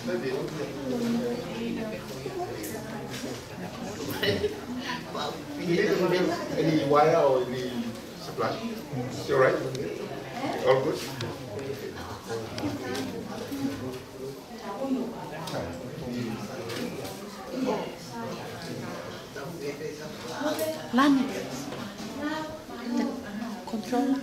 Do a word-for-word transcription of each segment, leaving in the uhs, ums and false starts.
You need any, any wire or any supply? It's all right? All good? Lani, the controller.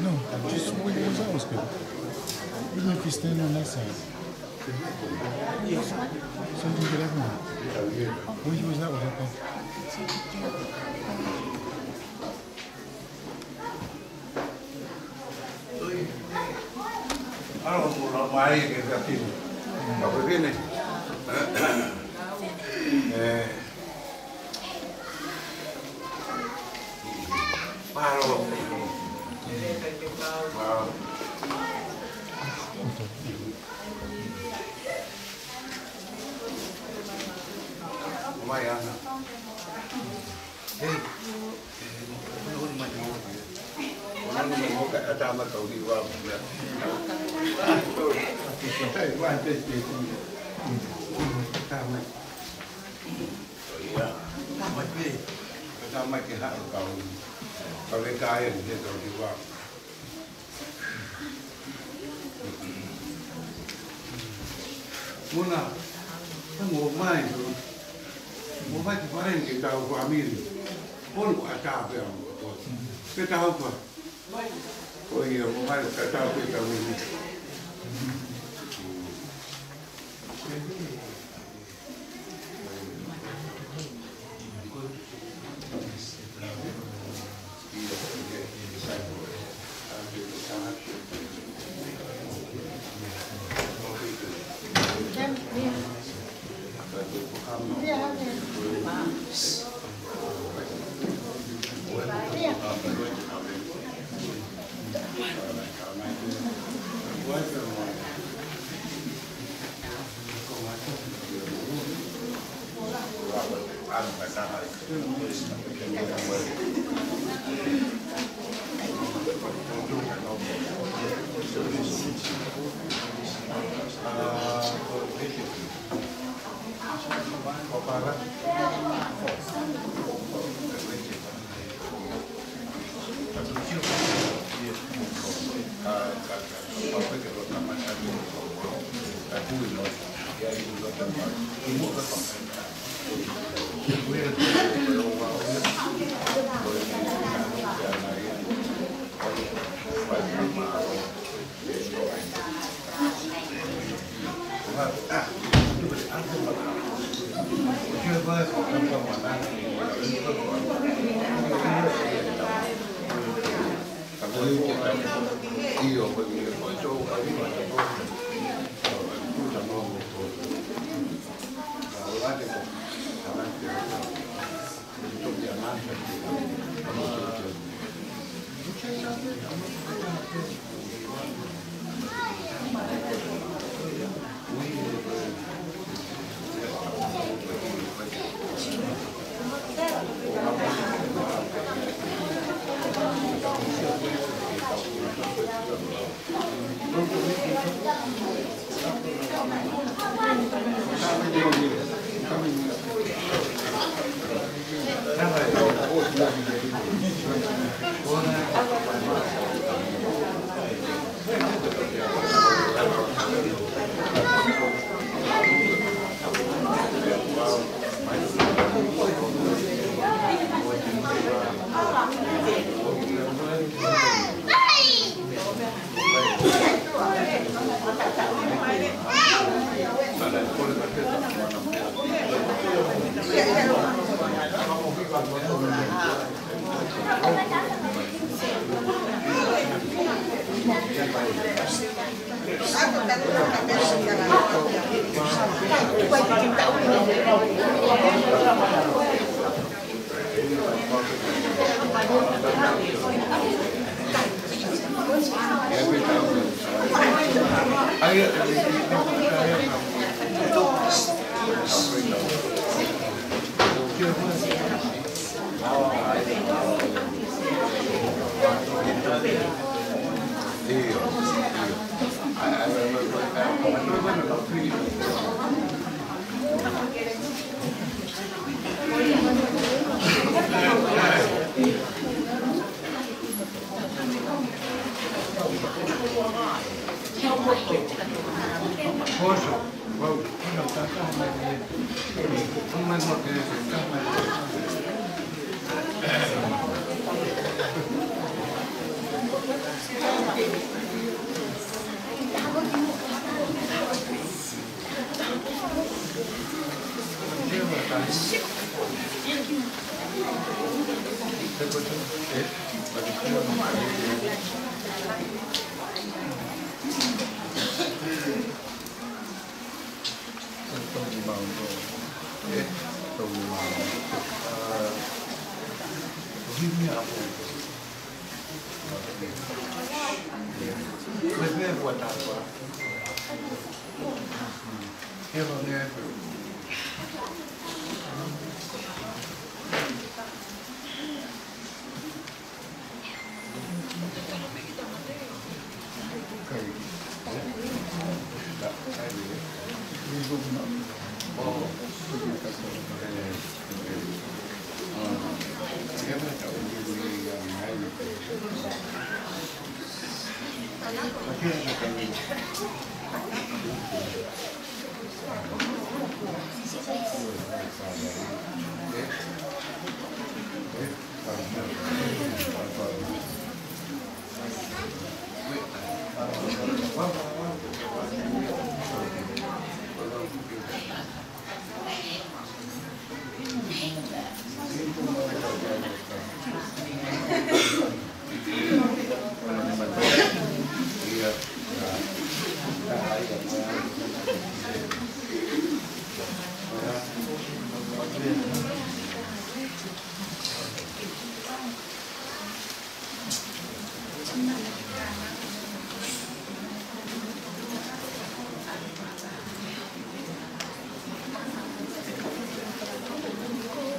No, just wait, wait, that was good. Even if you stand on that side. So you can get everyone. Which was that one, okay? Alo, mo la mai ke ka tino. Ka ko pene. Eh. Muna, mo mai, mo mai ki fale ni ke tau fāmili. Ono ʻatā pē ʻa mo. Ke tau fa. ʻOi, mo mai, ke tau pē tau ni.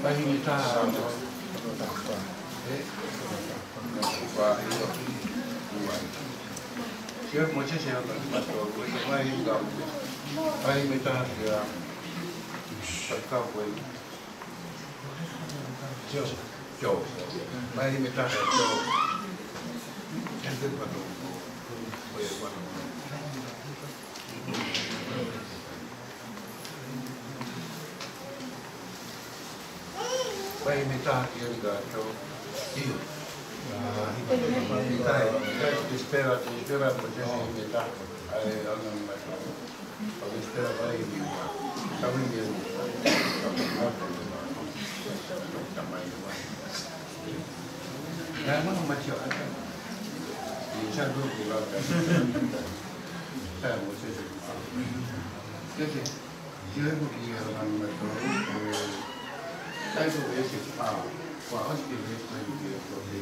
Vahe ʻe taha. Ē? Sio, Mōsese ʻo ka ki pato, ko e vahe ʻe taha. Vahe ʻe taha kia Sakaue. Sio, sio. Vahe ʻe taha, sio. Ente pato. Ko e pato. Vahe ʻe taha ki he ʻikai tō. ʻIo. ʻIkai, ʻikai, te spera, te spera, mo te ʻikai ʻe taha. ʻAi, ʻalu mai. Te spera vahe ʻe taha. Tau ʻi he. Tamai mai. Ngai mana mati o ata. Ni sa do ki la ka. Sa mo se se. Ke ke. Ki la mo ki la mana mati o. Sai ko e se pa. Kua ʻosi ke le ko e ke ko e.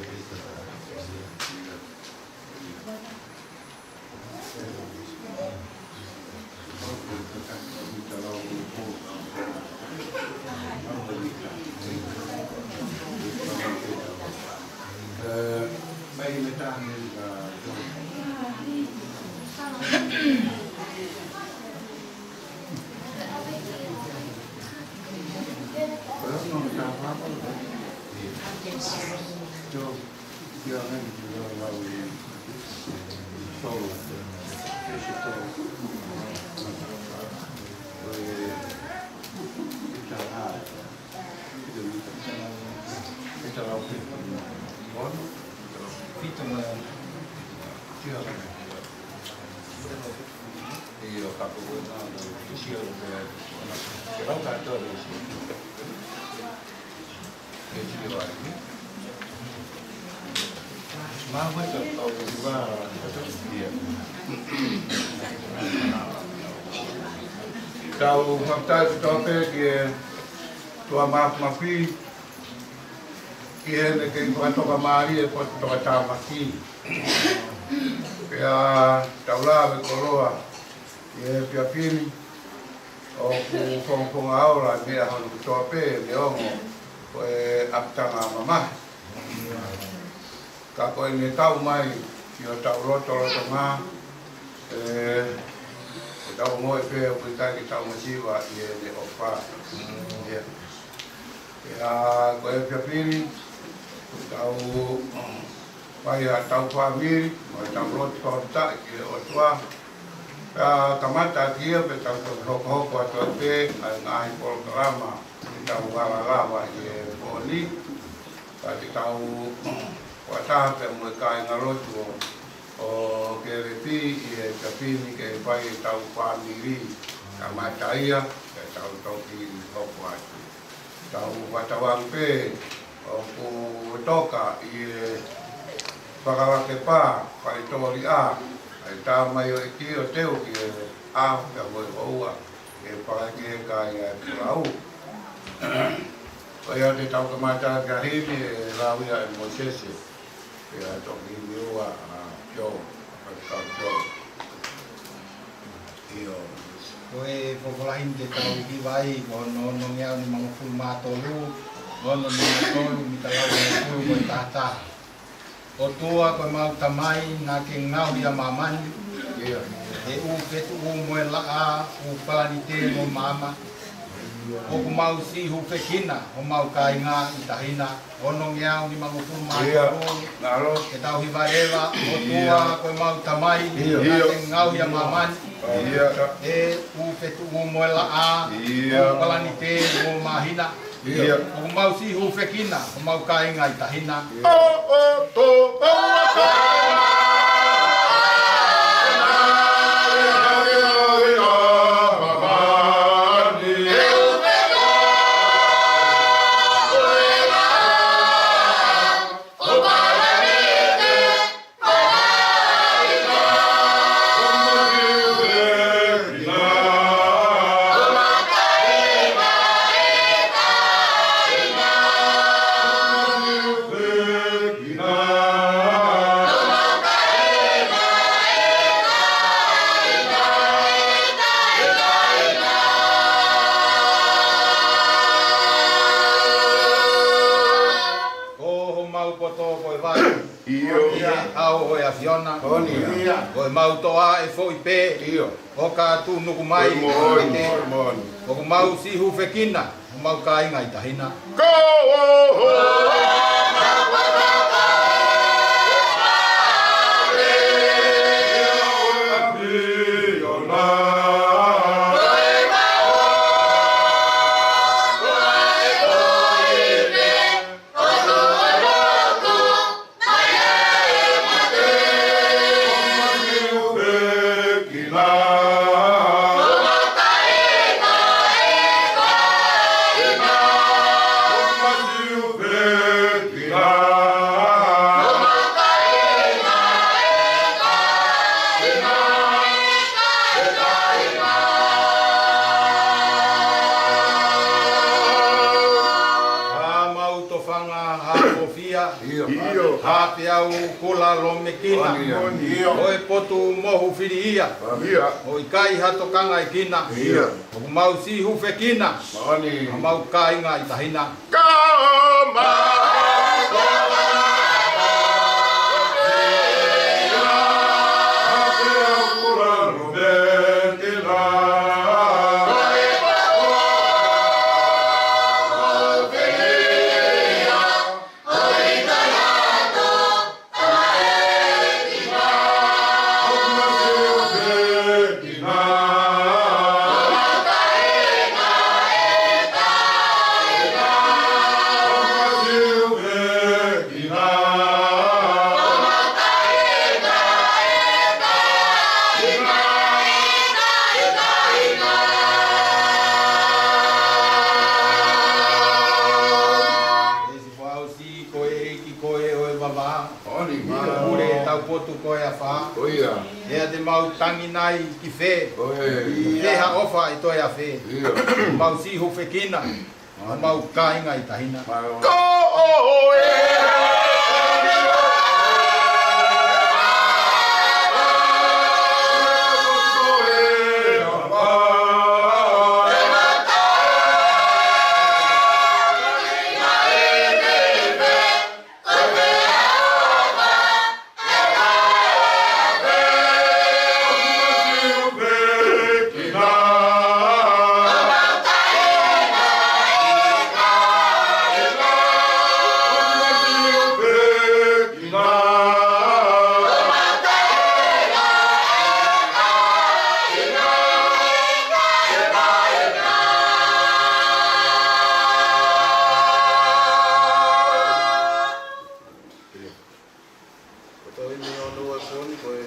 Tau fakataha ki he ʻOtua Māfimafi, ki heʻene kei fakatoka mālie ʻa e potu tokatāmaki. Pea tau lave koloa ʻi he efiafi ni, ʻoku fongofonga ola ʻi he ʻaho ni kotoa pē, neongo ko e ʻapitanga mamahi. Ka ko ʻene tau mai ki hotau lotolotonga, ē, ʻoku tau ongoʻi pē ʻoku ʻikai ke tau masiva ʻi heʻene ʻofa. ʻIo. Pea ko e efiafi ni, tau fai ʻetau fāmili, mo ʻetau lotu fakafetaʻi ki he ʻOtua. Pea kamata ʻaki ia, pea tau toki hokohoko atu ai pē ʻa e ngaahi polokalama ʻi heʻetau hala lava ʻi he pō ni. Ka te tau fakataha pea mo e kāingalotu ʻo, ʻo K V P ʻi he efiafi ni ke fai ʻetau fāmili. Kamata ia, pea tau toki hoko atu. Tau fakatauange pē ʻoku toka ʻi he fakalakepa, faitōliʻa, ʻa e tamaioʻeiki ʻo teu ki he ʻaho pea mo e houa, ʻe fai ki he kāinga ʻi Palau. Ko ia te tau kamata ʻaki ʻa e himi ʻe lau ia ʻe Mōsese. Pea toki himi ua ʻa Joe, ʻa Faifekau Joe. Ko e folofola eni te tau hiva ai, ko hono onongeau nimangofulu mā tolu, ono nimangofulu, mita lau nimangofulu mo e taha taha. ʻOtua ko ʻemau Tamai, naʻa ke ngaohi ʻa māmani, ʻa e ʻū fetuʻu mo e laʻā, ʻū palanite mo maama. ʻOku mau siʻi hūfekina homau kāinga ʻi tahi na. Onongeau nimangofulu mā tolu. Ke tau hiva leva. ʻOtua ko ʻemau Tamai, naʻa ke ngaohi ʻa māmani, ʻa e ʻū fetuʻu mo e laʻā, ʻū palanite mo māhina. ʻOku mau siʻi hūfekina homau kāinga ʻi tahi na. ʻO, ʻo, tō, ʻo, ʻo, tō. Ko homau poto ko e vai ʻi he ʻao ʻo e ʻAfiona. Ko ʻemau toa ʻe foʻi pē. ʻOka tuʻunuku mai ʻi he moʻoni. ʻOku mau siʻi hūfekina homau kāinga ʻi tahi na. Haʻamau tofanga, haʻa kofia, haʻa peau kula lōmekina. Ko e potu mohu fili ia. ʻO ʻikai ha tokanga ʻi kina. ʻOku mau siʻi hūfekina homau kāinga ʻi tahi na. Ko e ʻEiki ko e ʻo e vavā. Pule taupotu ko e afā. Pea te mau tangi nai ki fē? Pea ha ʻofa ʻe toe ʻafē? Mau siʻi hūfekina homau kāinga ʻi tahi na. Ko e Ko e tau ʻi he ono ua ko eni ko e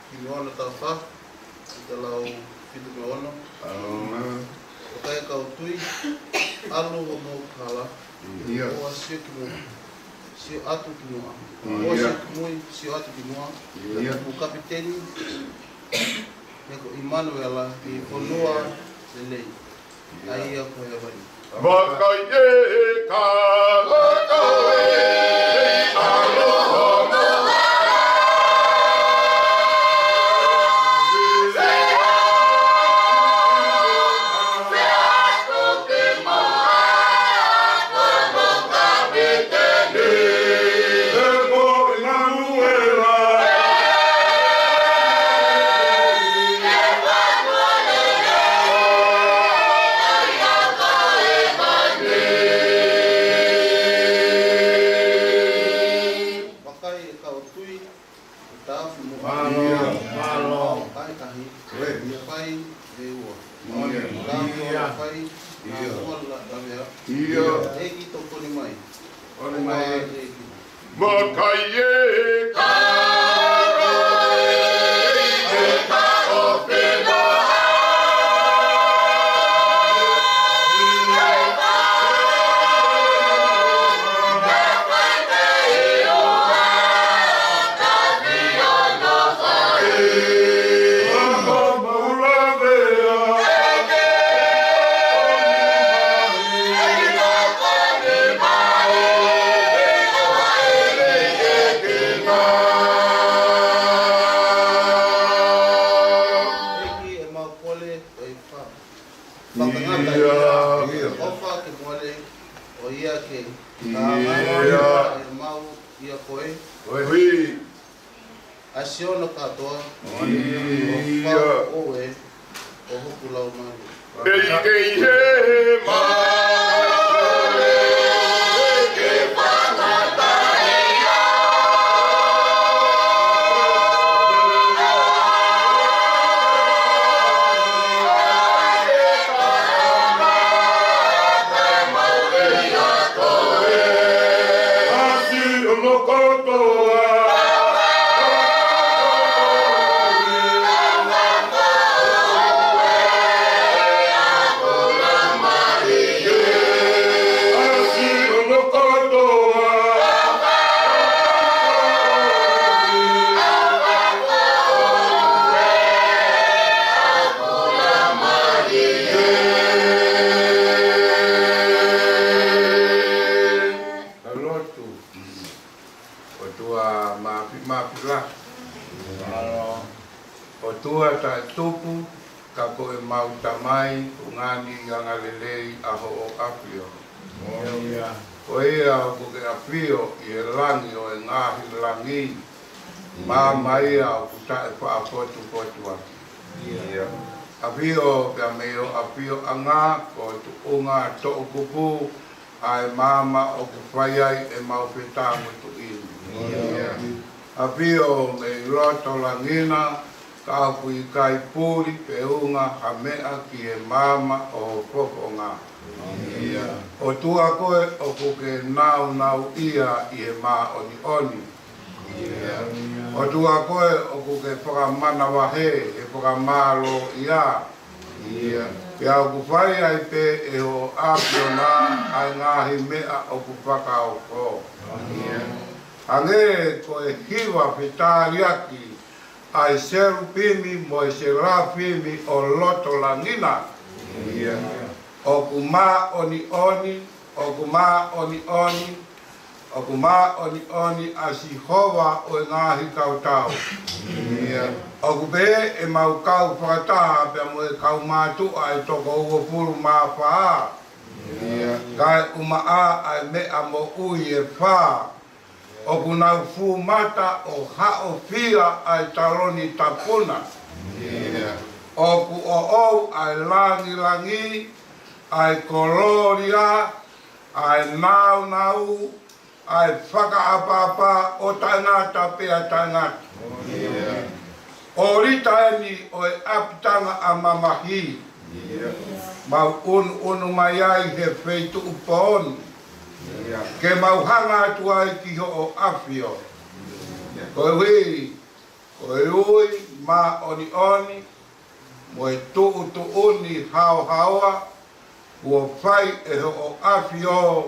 kimuʻa ʻo e taʻu fā, ʻi he lau fitu mā ono. ʻOku ʻikai ke u tui, ʻalu ʻo mo kala, ʻo sio ki muʻa, sio atu ki muʻa, ʻo sio ki mui, sio atu ki muʻa, ʻoku kapiteni, he ko ʻImanuela, ʻi he fonua lelei. ʻA ia ko hēvani. Vakai e ka, vakai e ka, Tafu mo Mālō, mālō. Kae kahi. ʻIo. ʻIa fai e ua. ʻIo. Tafu ʻo fai. ʻIo. Mua la lavea. ʻIo. ʻEiki tokoni mai. Tokoni mai. Tokoni mai. Makaie karo e ʻi he kaʻo pena. ʻEiki, ʻemau kole ʻo e fa-, fakangata ʻIa. ʻIa ʻofa ke mole ʻo ia ke Ia. Ka ngata ʻemau ʻia koe. Ui. ʻA Siona kātoa. Ia. ʻOfa ʻoe ʻo hoku laumālie. ʻEiki, ʻi he mā Ka lotu. ʻOtua mafimafi lahi. ʻOtua taʻetupu, ka ko ʻemau Tamai, ʻoku ngaahi angalelei ʻa hoʻo ʻAfio. Ko ia ʻoku ke ʻafio ʻi he langi ʻo e ngaahi langi. Maama ia ʻoku taʻefaʻapotupotuʻaki. ʻAfio pea mei ho ʻafioʻanga, ko e tuʻunga toʻukupu, ʻa e maama ʻoku fai ai ʻemau fetāngutuʻi ni. ʻAfio mei loto langi na, ka ʻoku ʻikai puli pe unga ha meʻa ki he maama ʻo ho fofonga. ʻOtua koe ʻoku ke nāunauʻia ʻi he māʻoniʻoni. ʻOtua koe ʻoku ke fakamanavahē he fakamālōʻia. Pea ʻoku fai ai pē ʻe hoʻo ʻAfiona ʻa e ngaahi meʻa ʻoku fakaofo. Hangē ko e hiva fetaliaki ʻa e selupimi mo e selafimi ʻo loto langi na. ʻOku māʻoniʻoni, ʻoku māʻoniʻoni, ʻoku māʻoniʻoni ʻa Sihova ʻo e ngaahi kautau. ʻOku pehē ʻemau kau fakataha pea mo e kau mātuʻa ʻe toko uofulu mā fā. Kae ʻumaʻā ʻa e meʻa moʻui ʻe fā. ʻOku nau fumata ʻo haʻofia ʻa e taloni tapu na. ʻOku ʻoʻou ʻa e langilangi, ʻa e kolōlia, ʻa e nāunau, ʻa e fakaʻapaʻapa ʻo taʻengata pea taʻengata. ʻOlita eni ʻo e ʻapitanga ʻa mamahi. Mau ʻunuʻunu mai ai he feituʻu pō ni. Ke mau hanga atu ai ki hoʻo ʻAfio. Koeʻuhi, ko e ui māʻoniʻoni, mo e tuʻutuʻuni haohaoa, kuo fai ʻe hoʻo ʻAfio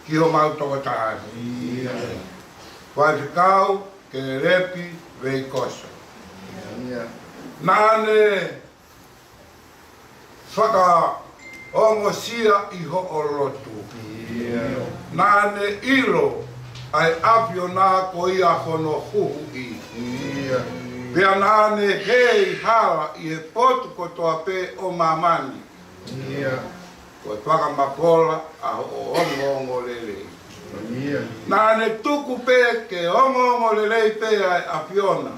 ki homau tokotaha ni. Faifekau Kelepi Veikoso. Naʻa ne fakaongosia ʻi hoʻo lotu. Naʻa ne ʻilo ʻa e ʻAfiona ko ia hono huhuʻi. Pea naʻa ne hei hala ʻi he potu kotoa pē ʻo māmani. Ko e fakamafola ʻa hoʻo ongoongolelei. Naʻa ne tuku pē ke ongoongolelei pē ʻa e ʻAfiona.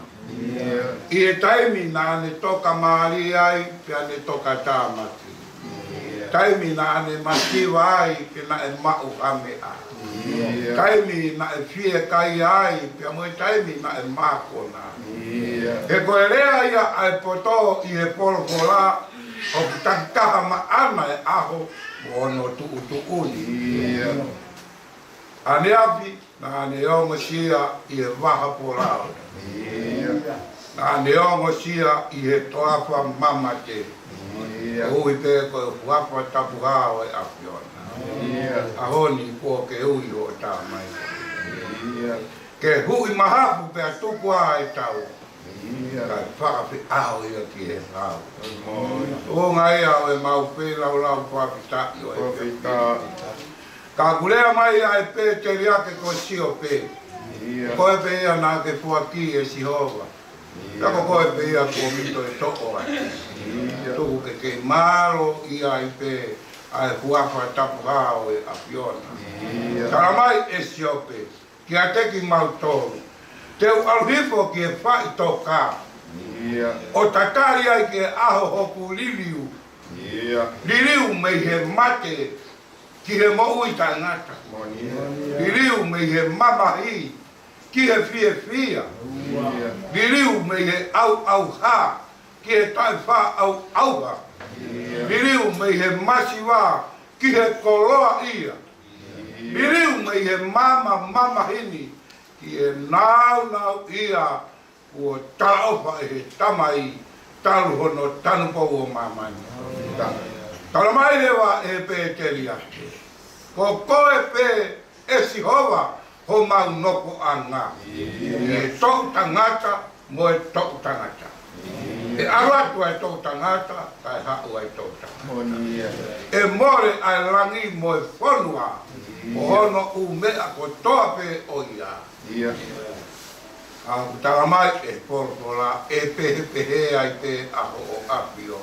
ʻI he taimi naʻa ne toka mālie ai, pea ne toka tāmaki. Taimi naʻa ne masiva ai, pea naʻe maʻu ha meʻa. Taimi naʻe fiekaia ai, pea mo e taimi naʻe mākona. He ko e lea ia ʻa e poto ʻi he folofola, ʻoku takitaha maʻana e ʻaho mo hono tuʻutuʻuni. ʻAneafi naʻa ne ongosia ʻi he vahaʻa folau. Naʻa ne ongosia ʻi he toafa mamate. Ui pē ko e huafa tapuhā ʻo e ʻAfiona. ʻAho ni kuo ke ui hoʻo tamaiki ke huʻi mahafu pea tuku ʻa e tau, kae fakafeʻao ia ki he lau. ʻUhinga ia ʻo e mau feilaulau fakafetaʻi ʻo e Ka ʻoku lea mai ʻa e pēteliake ko Siope. Ko e pē ia naʻa ke foaki ʻe Sihova. Ka ko koe pē ia kuo mito e toʻo ai. Tuku ke ke mālō ia ai pē ʻa e huafa tapuhā ʻo e ʻAfiona. Tala mai ʻe Siope kiate kimautolu, te u ʻalu hifo ki he faʻitoka ʻo tatali ai ki he ʻaho hoku liliu. Liliu mei he mate ki he moʻui taʻengata. Liliu mei he mamahi ki he fiefia. Liliu mei he ʻauʻauha ki he taʻefaʻaʻauʻauha. Liliu mei he masiva ki he koloaʻia. Liliu mei he maama mamahi ni ki he nāunauʻia kuo talaʻofa ʻe he Tamai talu hono tanupou ʻo māmani. Tala mai leva ʻe he pēteliake, ko koe pē ʻe Sihova homau nofoʻanga ʻi he toʻu tangata mo e toʻu tangata. ʻE ʻalu atu ʻa e toʻu tangata, kae haʻu ʻa e toʻu tangata. ʻE mole ʻa e langi mo e fonua, ko hono ʻū meʻa kotoa pē ʻo ia. ʻA ʻoku tala mai ʻe he folofola, ʻe pehē pehē ai pē ʻa hoʻo ʻAfio.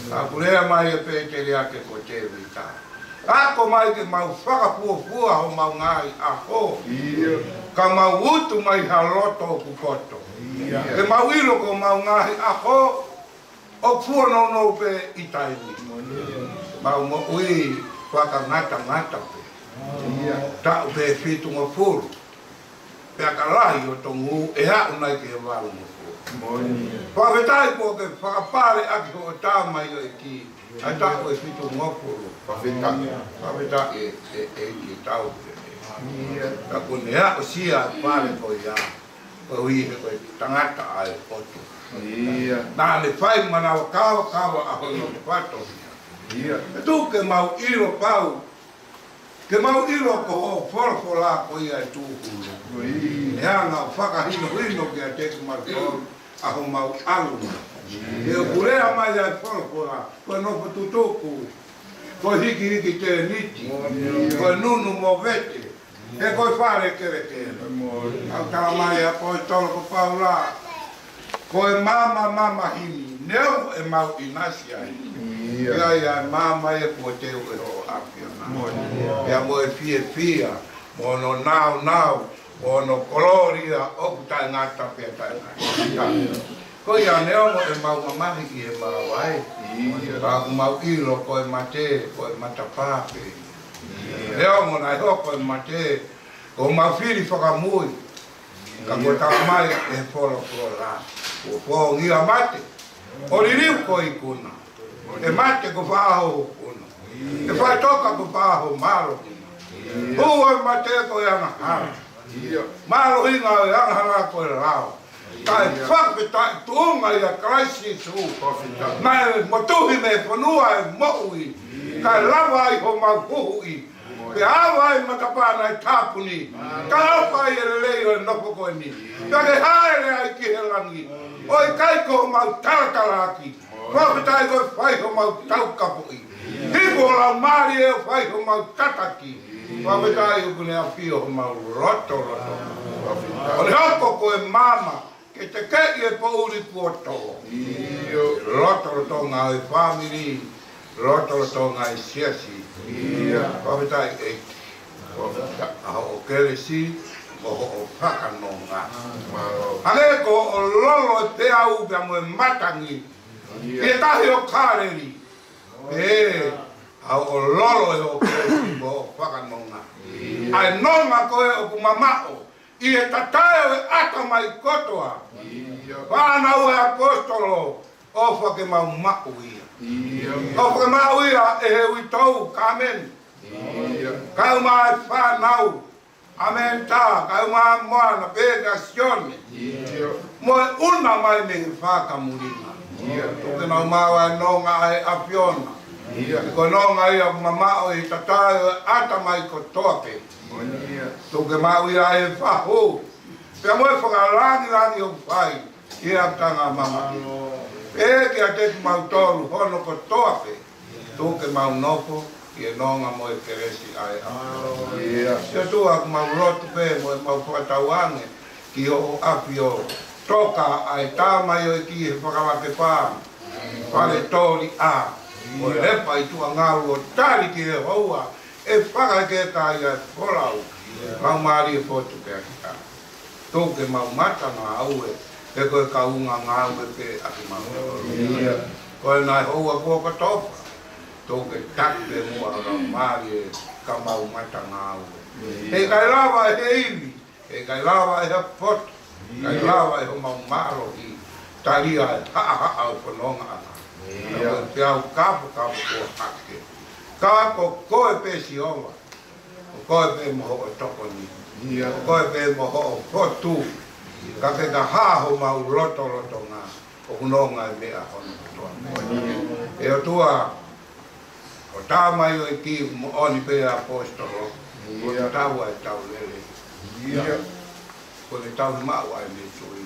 ʻA ʻoku lea mai ʻa e pēteliake ko Tēvita, ako mai ke mau fakafuofua homau ngaahi ʻaho, ka mau utu mai ha loto ʻoku poto. Ke mau ʻilo ko homau ngaahi ʻaho ʻoku fuonounou pē ʻi taimi. Mau moʻui fakangatangata pē. Taʻu pē fitungofulu. Pea ka lahi ʻo tongu ʻe haʻu nai ki he valungofulu. Fakafetaʻi kuo ke fakapale ʻaki hoʻo tamaioʻeiki ʻa e taʻu ʻe fitungofulu. Fakafetaʻi ʻe, ʻe, ʻe, ʻe tau pē. Ka kuo ne aʻusia pale ko ia. Ko e ui he ko e tangata ʻa e ʻOtua. Naʻa ne fai manava kavakava ʻa hono fatongia. ʻE tuku ke mau ʻilo pau, ke mau ʻilo ko hoʻo folofola ko ia ʻe tūhulu. ʻE hanga ʻo fakahinohino kiate kimautolu ʻa homau ʻalunga. ʻE ʻoku lea mai ʻa e folofola, ko e nofo tutuku, ko e hikihiki tēniti, ko e nunu movete, he ko e fale kelekele. ʻA ʻoku tala mai ʻa e ʻaposetolo ko Paula, ko e maama mamahi ni, neongo ʻemau ʻinasi ai, ʻi ai ʻa e maama ia kuo teu ʻe hoʻo ʻAfiona. Pea mo e fiefia, mo hono nāunau, mo hono kolōlia ʻoku taʻengata pea taʻengata. Ko ia neongo ʻemau mamahi ʻi he māvae, ka ʻoku mau ʻilo ko e mate ko e matapā pē. Neongo naʻe hoko e mate ko homau fili fakamui, ka kuo tala mai ʻe he folofola, kuo pōngia mate, ʻo liliu ko e ikuna. ʻE mate, ko fē ho ikuna? ʻE faʻitoka, ko fē ho mālohi? Hū ʻo e mate ko e angahala. Mālohinga ʻo e angahala ko e lao. Kae fakafetaʻi tuʻunga ʻia Kalaisi Sīsū, naʻe motuhi mei he fonua ʻo e moʻui, kae lava ai homau huhuʻi. Pea ava ai matapā naʻe tāpuni, kae ʻofa ai e lelei ʻo e nofo ko eni. Pea ke hāʻele ai ki he langi, ʻo ʻikai ko homau talatalaaki. Fakafetaʻi ko e fai homau taukapoʻi. Hifo ho Laumālie ʻo fai homau tataki. Fakafetaʻi ʻoku ne ʻafio homau lotolotonga. ʻO ne hoko ko e maama ke tekeʻi e poʻuli kuo tō. Lotolotonga ʻo e fāmili, lotolotonga ʻo e siasi. Fakafetaʻi ʻEiki ʻa hoʻo kelesi mo hoʻo fakanonga. Hangē ko hoʻo lolo e peau pea mo e matangi ʻi he tahi ʻo Kāleli. ʻE, ʻa ʻa hoʻo lolo ʻi hoʻo kelesi mo hoʻo fakanonga. ʻA e nonga ko ē ʻoku mamaʻo ʻi he tatae ʻo e ʻatamai kotoa. Fānau ʻa e ʻaposetolo, ʻofa ke mau maʻu ia. ʻOfa ke maʻu ia ʻe he uitou, Kāmeni. Kaeʻumaʻā e fānau, ʻAmēnitā, kaeʻumaʻā Moana, pea kia Sione. Mo e ʻuna mai mei he fakamulinga. Tuku ke nau maʻu ʻa e nonga ʻa e ʻAfiona. He ko e nonga ia ʻoku mamaʻo ʻi he tatae ʻo e ʻatamai kotoa pē. Tuku ke maʻu ia ʻe he fahu. Pea mo e fakalangilangi ʻoku fai ʻi he ʻapitanga māmani. Pea kiate kimautolu hono kotoa pē. Tuku ke mau nofo ʻi he nonga mo e kelesi ʻa e ʻAfiona. ʻIo, ʻOtua, ʻoku mau lotu pē mo ʻemau fakatauange ki hoʻo ʻAfio. Toka ʻa e tama ʻo e ʻEiki he fakalakepa, fale toli ʻa, ʻo lepa ʻi tuʻa ngāue ʻo tali ki he houa ʻe fakaheka ai ʻa e folau. Mau mālie fotu pea kita. Tuku ke mau mata ngāue, he ko e kaunga ngāue pē ʻa kimautolu. Ko e ngaahi houa kuo kotofa, tuku ke taki pē muʻa ʻa e Laumālie ka mau mata ngāue. He ʻikai lava ʻe he ivi, he ʻikai lava ʻe ha poto, ʻikai lava ʻe homau mālohi, talia e haʻahaʻa ʻo e fononga ʻa e ʻAfiona. Ko e peau kafokafo kuo hake. Ka ko koe pē Sihova, ko koe pē mo hoʻo tokoni. Ko koe pē mo hoʻo fotu. Ka ke ka hā homau lotolotonga, ʻoku nonga e meʻa hono kotoa. ʻE ʻOtua, ko e tama ʻo e ʻEiki, moʻoni pē ʻaposetolo, ko e tau ʻa e tau lele. Ko ʻene tauhi maʻu ʻa e meʻa tui.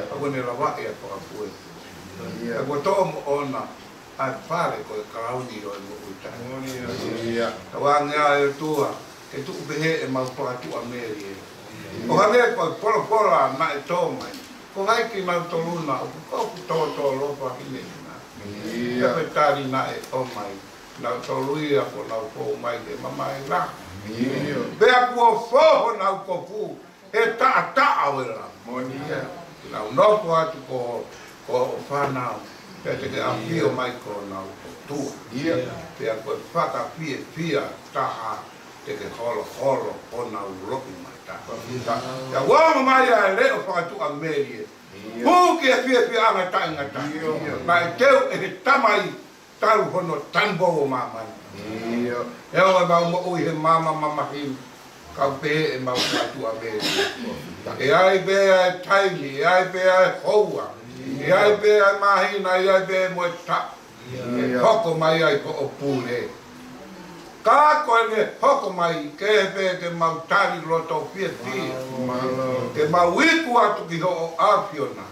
Ka ko ʻene lavaʻi ʻa e fakafue. Ka ko e tō moʻona, ʻa e fale ko e kalauni ʻo e moʻui taʻengata. Tauange ʻa e ʻOtua, ke tuʻu pehē ʻemau fakatuʻamelie. ʻO hangē ko e folofola naʻe tō mai. Ko hai kinautolu na ʻoku kofu tōtōlofa hine hina. Ka ko e tali naʻe ʻomai. Nautolu ia kuo nau fou mai ke mamae la. Pea kuo fō honau kofu he taʻataʻa ʻo e Lami. Moʻoni ia. Nau nofo atu ko, ko hoʻo fānau. Pea te ke ʻafio mai ko honau ʻOtua. Pea ko e fakafiefia taha te ke holoholo honau loʻimata. Pea ʻoua mai ʻa e leʻo fakatuʻamelie. Hū ki he fiefiaʻanga taʻengata. Naʻe teu ʻe he Tamai talu hono tanupou ʻo māmani. ʻE ʻoua ʻemau moʻui he maama mamahi, ka pē ʻemau fakatuʻamelie. ʻE ʻi ai pē ʻa e taimi, ʻe ʻi ai pē ʻa e houa, ʻe ʻi ai pē ʻa e māhina, ʻe ʻi ai pē mo e taʻu. ʻE hoko mai ai hoʻo pule. Ka ko ʻene hoko mai, ke pē ke mau tali loto fiefia. Ke mau iku atu ki hoʻo ʻAfiona.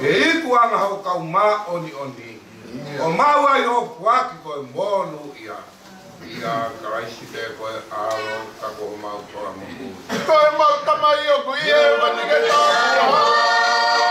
Ke iku anga hoʻo kau māʻoniʻoni. ʻO maʻu ai hoʻo foaki ko e monūʻia. ʻIa Kalaisi pē ko e ʻAlo ka ko homau Fakamoʻui. Ko homau Tamai ʻoku ʻi hēvani ke tau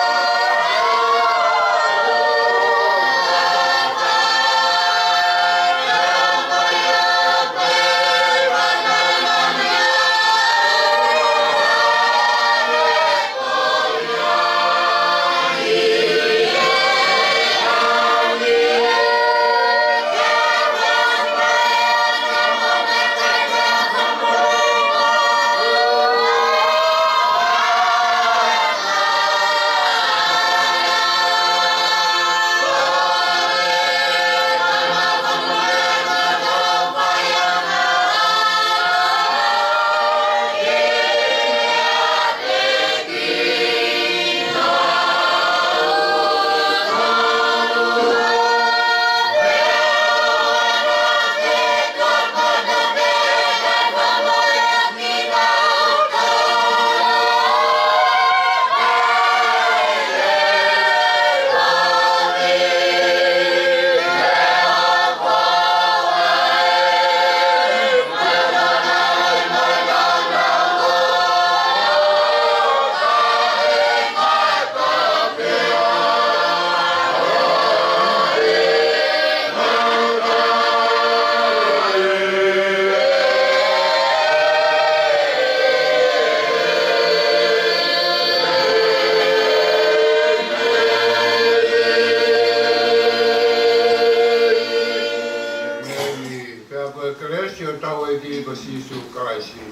Sīsū Kalaisi,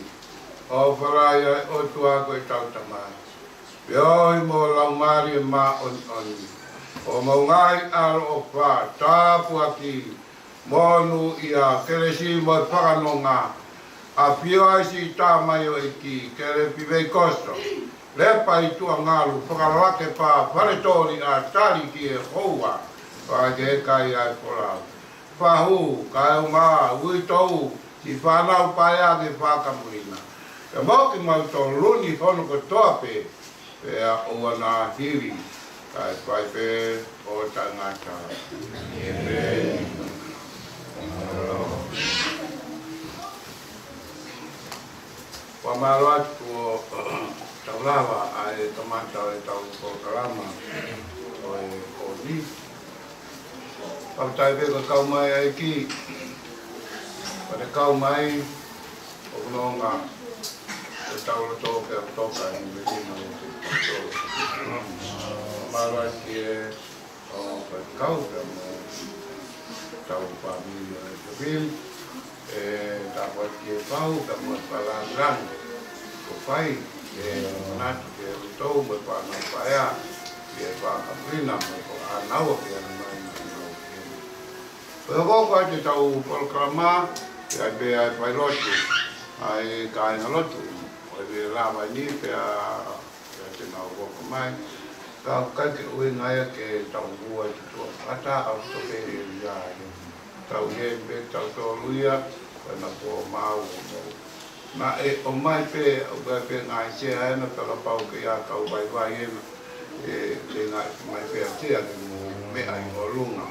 ʻofa lahi ʻa e ʻOtua ko ʻetau Tamai, feohi mo e Laumālie Māʻoniʻoni, ʻo maʻu ngaahi ʻaloʻofa, tāpuaki, monūʻia, kelesi mo e fakanonga, ʻafio ai siʻi tamaioʻeiki, Kelepi Veikoso Lepa ʻi Tuʻangalu, Fakalakepa, Faletoli ʻa Tali ki he houa, ʻo ʻai ke kai ai folau. Fahu, kaeʻumaʻā, uitou, siʻi fānau paea ke fakamoʻuina. Pea mo kimautolu ni hono kotoa pē, pea ʻoua naʻa hili, kae fai pē ʻo taʻengata. ʻĒmeni. Fakamālō atu kuo tau lava ʻa e kamata ʻo ʻetau polokalama ʻo e ʻaho ni. Fakafetaʻi pē ko e kau mai ʻa e ʻEiki, ko e kau mai ʻo nonga ʻo tau loto pea toka ʻi he meʻa ni ʻo te tau. Fakamālō atu ki he ʻo faikau pea mo ʻetau fāmili ʻo e Kevin, ʻe tāpuaki ke pau pea mo e palani langa. Ko fai, ʻe manatu ke utou mo e fānau paea, ke fakamoʻuina mo e ko ʻānaua ke ana mai mo e nau ke. Ko e hoko ko ʻetau polokalama, ʻe ʻai pē ʻa e failotu, ʻa e kāingalotu, ʻo e lava ni pea Pea te nau hoko mai. Ka ʻoku ʻikai ke ʻuhinga ia ke tau hua ʻi tuʻa. Ata au to pē ia. Tau heni pē tautolu ia, ko ena ko mau o mau. Naʻe ʻomai pē, ʻoku ʻi ai pē ngaahi sea ena, pea kapau ke ʻi ai e kau vaivai ena, ʻe, ʻe ngaahi mai pē ʻa e sea ke mou meʻa ʻi ʻolunga.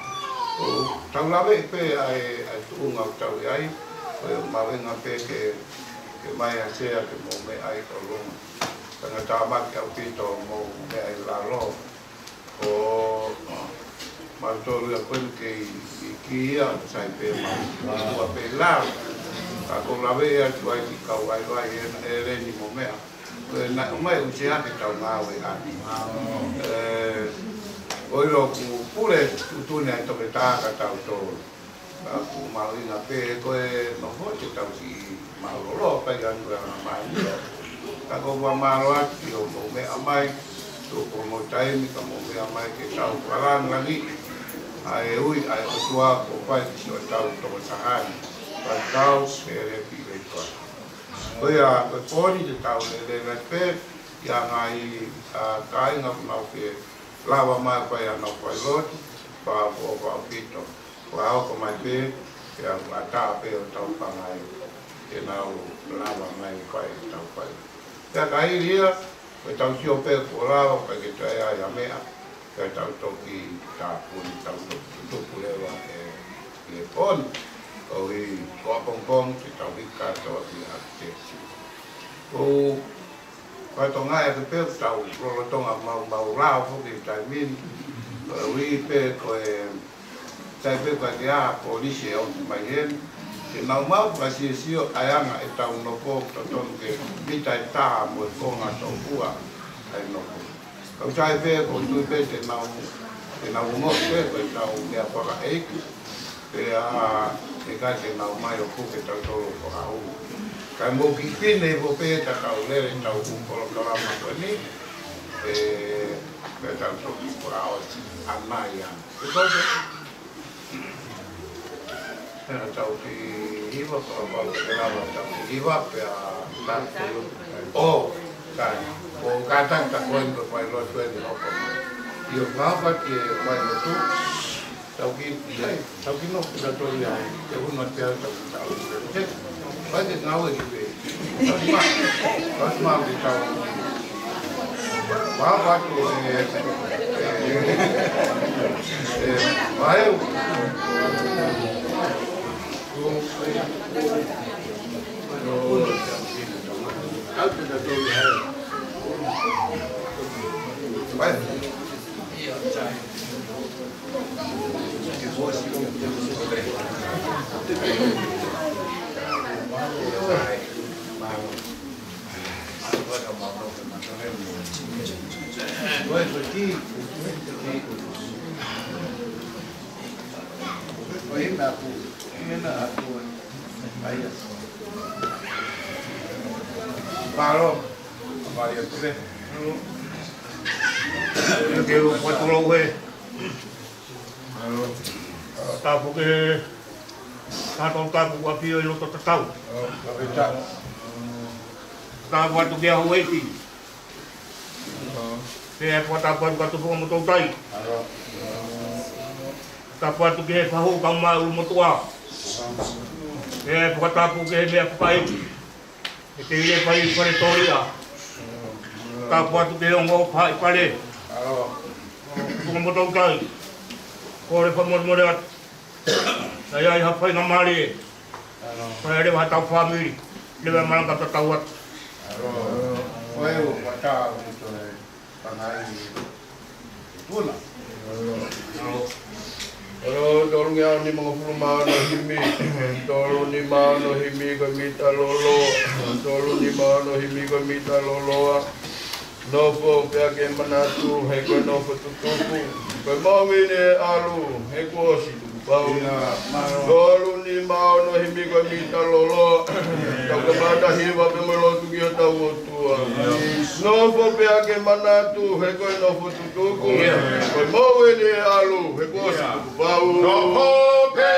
ʻOku tau lave pē ʻa e, ʻa e tuʻunga ʻoku tau ʻi ai, ko e mahuʻinga pē ke, ke mai ʻa e sea ke mou meʻa ʻi ʻolunga. Tangata maki ʻaupito mo meʻa ʻi lalo. Ko mautolu ia ko eni kei, kei ia, sai pē mau. Ua pē lalo. Ka ko e lave atu ai ki he kau vaivai ena, ʻEleni mo meʻa. Ko e naʻe ʻomai ʻusia ke tau ngāue ʻaki. ʻE, ʻoku ʻilo ʻoku pule tuʻutuʻuni ʻa e toketā kia tautolu. Ka ʻoku mahuʻinga pē ko e nofo te tau siʻi mālōlō kai anu e anga mai ni. Ka ʻoku ou fakamālō atu ki hoʻomou meʻa mai, tuku hoʻomou taimi ka mou meʻa mai ke tau fakalāngilangiʻi ʻa e ui ʻa e ʻOtua kuo fai ki siʻotau toketā ni. Faifekau Kelepi Veikoso. Ko ia, ko e pō ni te tau lele mai pē, ʻi he ngaahi, ʻa, kāinga ʻoku nau ke lava mai ʻo fai ʻenau failotu, fakaʻofoʻofa ʻaupito. Ko e hoko mai pē, pea ʻatā pē ʻo tau pangai, ke nau lava mai ʻo fai ʻetau fai. Pea ka hili ia, ko ʻetau sio pē kuo lava, ʻikai ke toe ʻi ai ha meʻa, pea tau toki tāpuni, tau toki tutupu leva ʻe, ʻi he pō ni, koeʻuhi ko ʻapongipongi, te tau hiki kātoa ki ʻAkitesi. Ko Fatongia ke pē ʻoku tau lolotonga mau, mau lao foki he taimi ni. Ko e ui pē ko e taimi pē ko e ʻa e polisi ʻe ʻomi mai heni. Ke nau maʻu fakasiosio ʻa e anga ʻetau nofo totonu ke mita ʻe taha mo e konga tōpua ʻa e nofo. Ka ʻoku sai pē ko e tui pē te nau, te nau ongoʻi pē ko ʻetau meʻa fakaʻeiki. Pea, ʻe ʻikai ke nau mai ʻo puke tautolu ʻo fakaʻau. Kae mou kiʻi pine hifo pē ka tau lele ʻetau polokalama ko eni. ʻE, pea tau toki fakaʻosi ʻanai ana. ʻE tau toki, pea tau kiʻi hiva, kapau te ke lava tau kiʻi hiva, pea tau toki. ʻO, kai. ʻO kātaki ta ko eni ko e failotu eni hoko mai. ʻIo, ka hapa ke failotu. Tau kiʻi, tau kiʻi nofo tautolu ia, ʻe hū atu pē tau kiʻi tau. Vai ke ngāue ki pē. Tau ma, tau ma ki tau. Vā vatu e, e, e, vai. Vai. Mālō. Mālō. Mālō. Ke u patulou he. Mālō. Tapu ke, tapu, tapu ʻa pio ʻi loto tatau. Tapu atu ki he houʻeiki. Pea fakatapu atu ki he Tufunga Motuʻa Tahi. Tapu atu ki he fahu kae ʻumaʻā e ʻulumotuʻa. Pea fakatapu ki he meʻa fakaʻeiki. ʻE te ile fai fale toria. Tapu atu ki he ongo faʻi fale. Tufunga Motuʻa Tahi. Kole fakamolemole atu. Naʻe ʻi ai ha faingamālie. Ko e leva ha tau fāmili. Leva malanga tatau atu. Ko e ʻū fata ʻo e toe pangai. Puna. ʻOlo, tolu ngeau nimangofulu mā ono himi. Tolu nima ono himi ko e mita lolo. Tolu nima ono himi ko e mita lolo. Nofo pea ke manatu, he ko e nofo tutuku. Ko e moʻui ni ʻe ʻalu, he kuo ʻosi tukupau. Tolu nima ono himi ko e mita lolo. Tau kamata hiva pea mo e lotu ki hotau ʻOtua. Nofo pea ke manatu, he ko e nofo tutuku. Ko e moʻui ni ʻe ʻalu, he kuo ʻosi tukupau. Nofo pea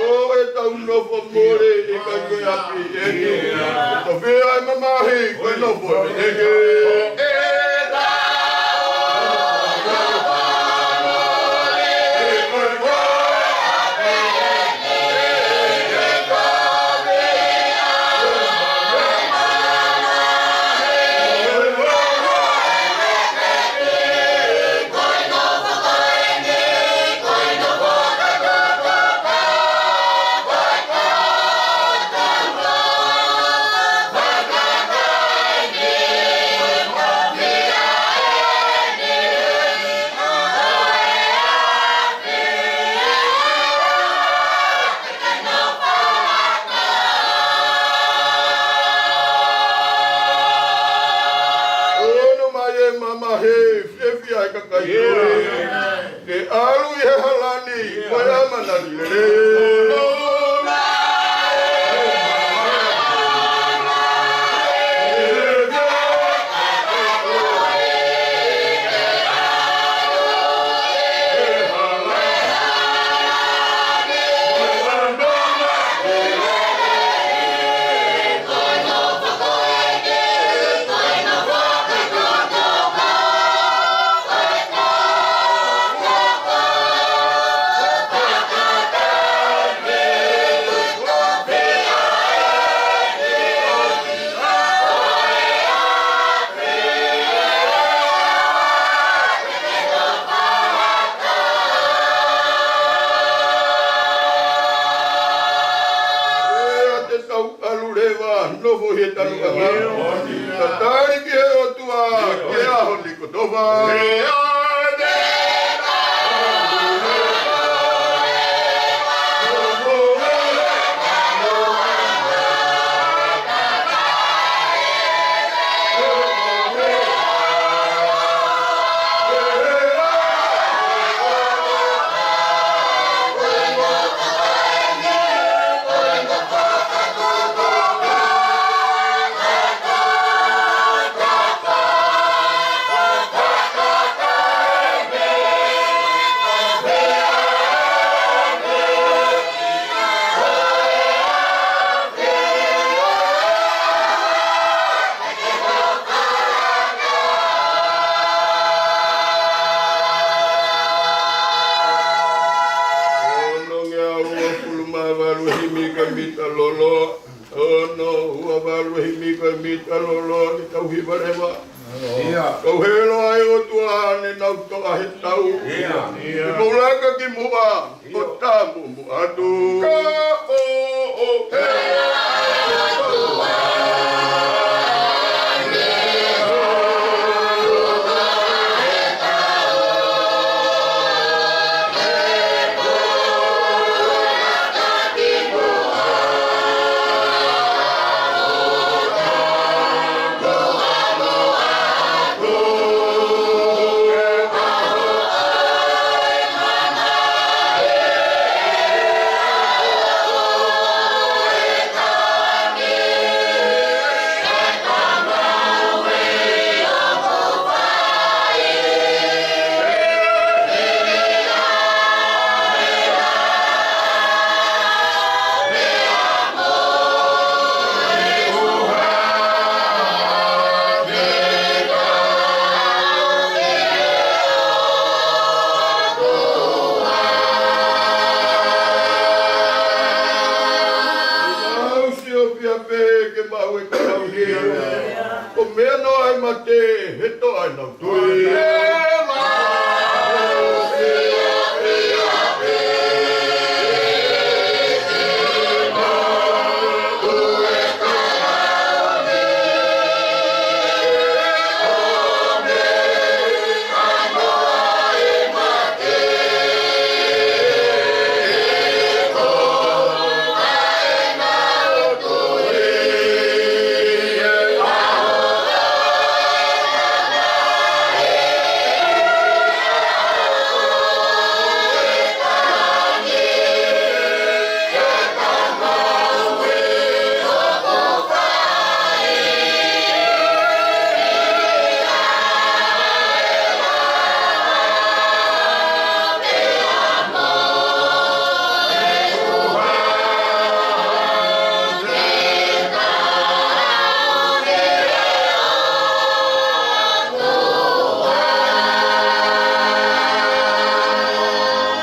ʻo e tau nofo mole ʻi he kai ko e ʻapi ʻeni. Tofia e mamahi, ko e nofo ʻeni. Ono mai e mamahi, fiefia e kakai. Ke ʻalu ʻi he hala ni, ko e ʻamanaki lelei. Pea te tau ʻalu leva, nofo he tanu ʻanga. Tatali ki he ʻOtua, ke aho ni kotoa. Ono ngeau uofulu mā valu himi ko e mita lolo. Ono ua valu himi ko e mita lolo, ke tau hiva leva. ʻIo. Kau hē loa ʻe ʻOtua ne nau toʻa he tau. ʻIo. ʻI he poulaka ki muʻa, ʻo tamu muʻa atu. Ka ʻo, ʻo, Sio pē ke maʻu e kau ni. Ko e meʻa noa ʻa e mate, he toʻa ʻenau tui.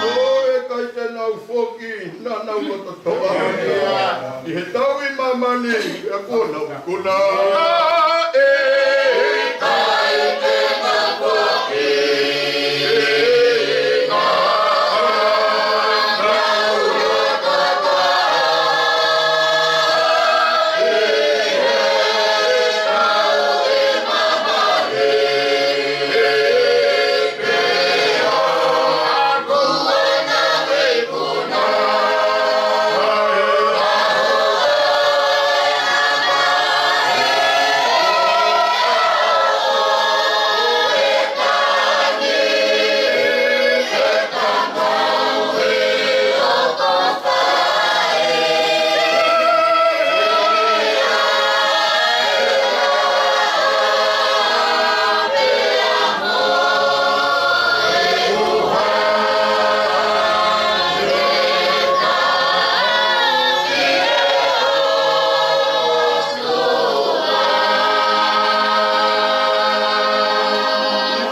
Ko e kai te nau foki, naʻa nau loto toʻa. ʻI he tau ʻi māmani, ʻa kuo nau ikuna. ʻE, kai te nau foki, naʻa nau loto toʻa. ʻI he tau ʻi māmani,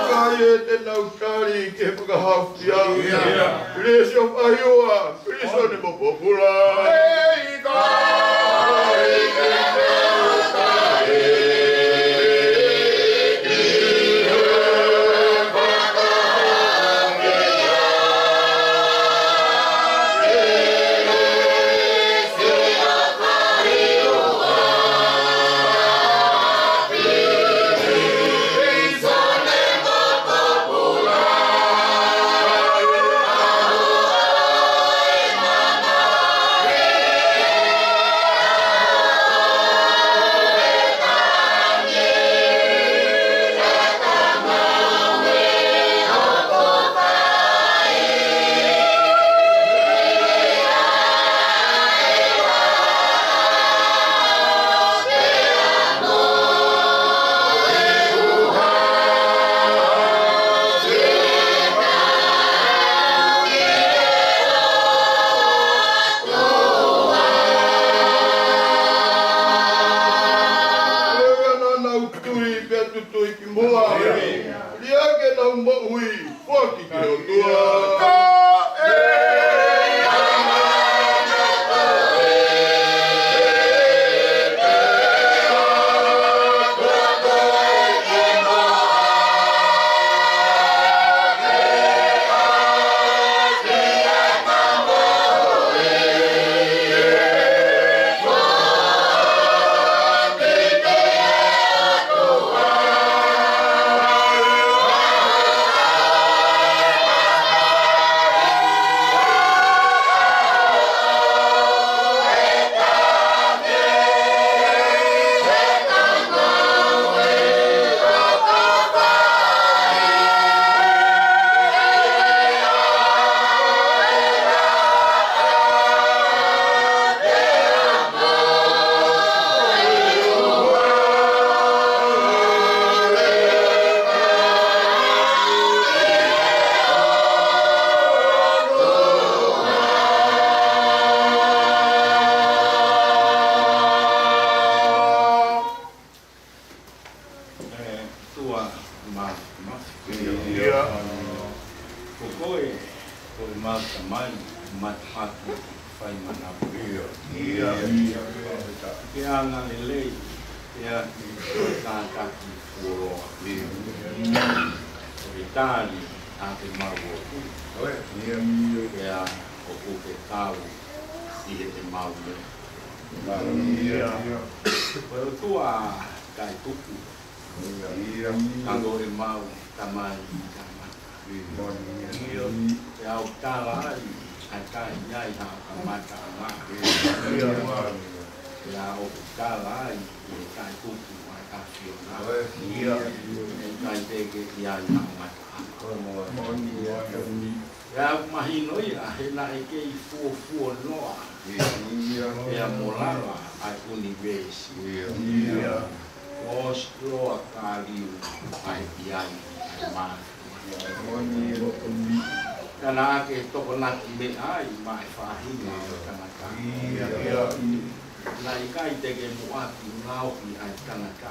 Kai te nau tali ke fakahaofi au. Lesi ʻo Faiua, Kiliso ni mo pōpula. Matahaki fai manavahē. Ia, ia, ia. Ke angalelei, ke ʻaki kātaki fuoloa. Ia. Ko e tali ʻa e mau ʻoku. Ia, ia. Pea ʻoku ke kau ʻi heʻemau meʻa. Ia, ia. Ko e ʻOtua taʻetuku. Ia, ia. Ka ko ʻemau Tamai ʻi tangata. Ia. Ia. Pea ʻoku tala ai ʻa e taʻe ʻi ai ha kamataʻanga. Ia. Pea ʻoku tala ai ʻe taʻetuku ʻa e ʻAfiona. Ia. ʻE ʻikai te ke ʻi ai ha ngataʻanga. Ia. Pea ʻoku mahino ia he naʻe kei fuofuoloa. Ia. Pea mo lala ʻa e ʻunivēsi. Ia. Ia. Kuo ʻosi loa ka liu ʻa e ʻi ai ʻa e māfimafi. Ia. Ka naʻa ke tokonaki meʻa ai maʻa e faʻahinga ʻo e tangata. Ia. Ia. Naʻe ʻikai te ke muʻaki ngaohi ʻa e tangata.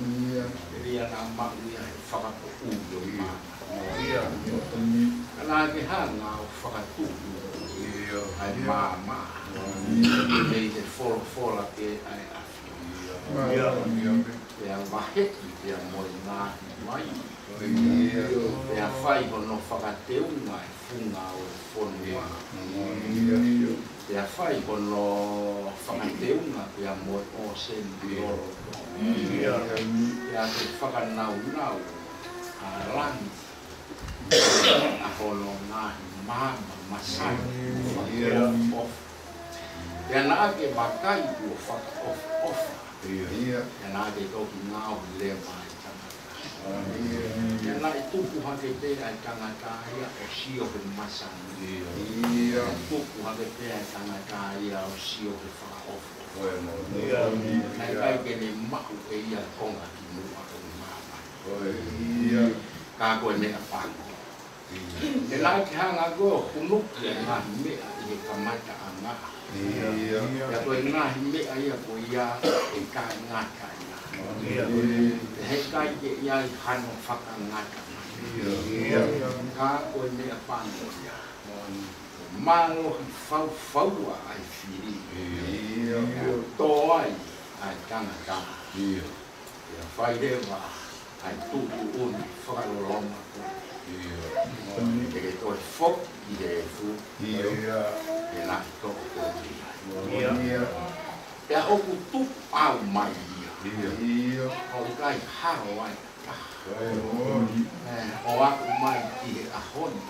Ia. Pea naʻa maʻu ia he fakapoʻuli ʻo e maama. Ia. Ka naʻa ke hanga ʻo fakatupu ʻa e maama. Ia. Mei he folofola pē ʻa e ʻAfiona. Ia. Pea vaheʻi pea mo e ngaahi vai. Ia. Pea fai hono fakateunga e funga ʻo e fonua. Ia. Pea fai hono fakateunga pea mo e ʻōseni lolotonga. Ia. Pea ke fakanaunau ʻa langi ʻa hono ngaahi maama masani. Ia. Fakaʻofoʻofa. Pea naʻa ke vakai kuo fakaʻofoʻofa. Ia. Pea naʻa ke toki ngaohi leva ʻa e tangata. Ia. Pea naʻe tupu hake pē ʻa e tangata ia ʻo sio he masani. Ia. Ia. Tupu hake pē ʻa e tangata ia ʻo sio he fakaʻofoʻofa. Ia. Naʻe ʻikai ke ne maʻu ʻe ia konga ki muʻa ʻo e maama. Ia. Ka ko e meʻapango. Ia. He naʻa ke hanga koe ʻo hunuki ʻa e ngaahi meʻa ʻi he kamataʻanga. Ia. Pea ko e ngaahi meʻa ia ko ia ʻe taʻengata ia. Ia. He ʻikai ke ʻi ai hano fakangata. Ia. Ka ko e meʻapango ia. Mālohi faufaua ʻa e fili. Ia. Tō ai ʻa e tangata. Ia. Ia fai leva ʻa e tuʻutuʻuni fakaloloma ko ē. Ia. Te ke toe foki ki he efu. Ia. Pea naʻe toʻo koe mei ai. Ia. Pea ʻoku tupu ʻau mai ia. Ia. ʻOku ʻikai hao ai ha taha. Ia. ʻE, ʻo aʻu mai ki he ʻaho ni.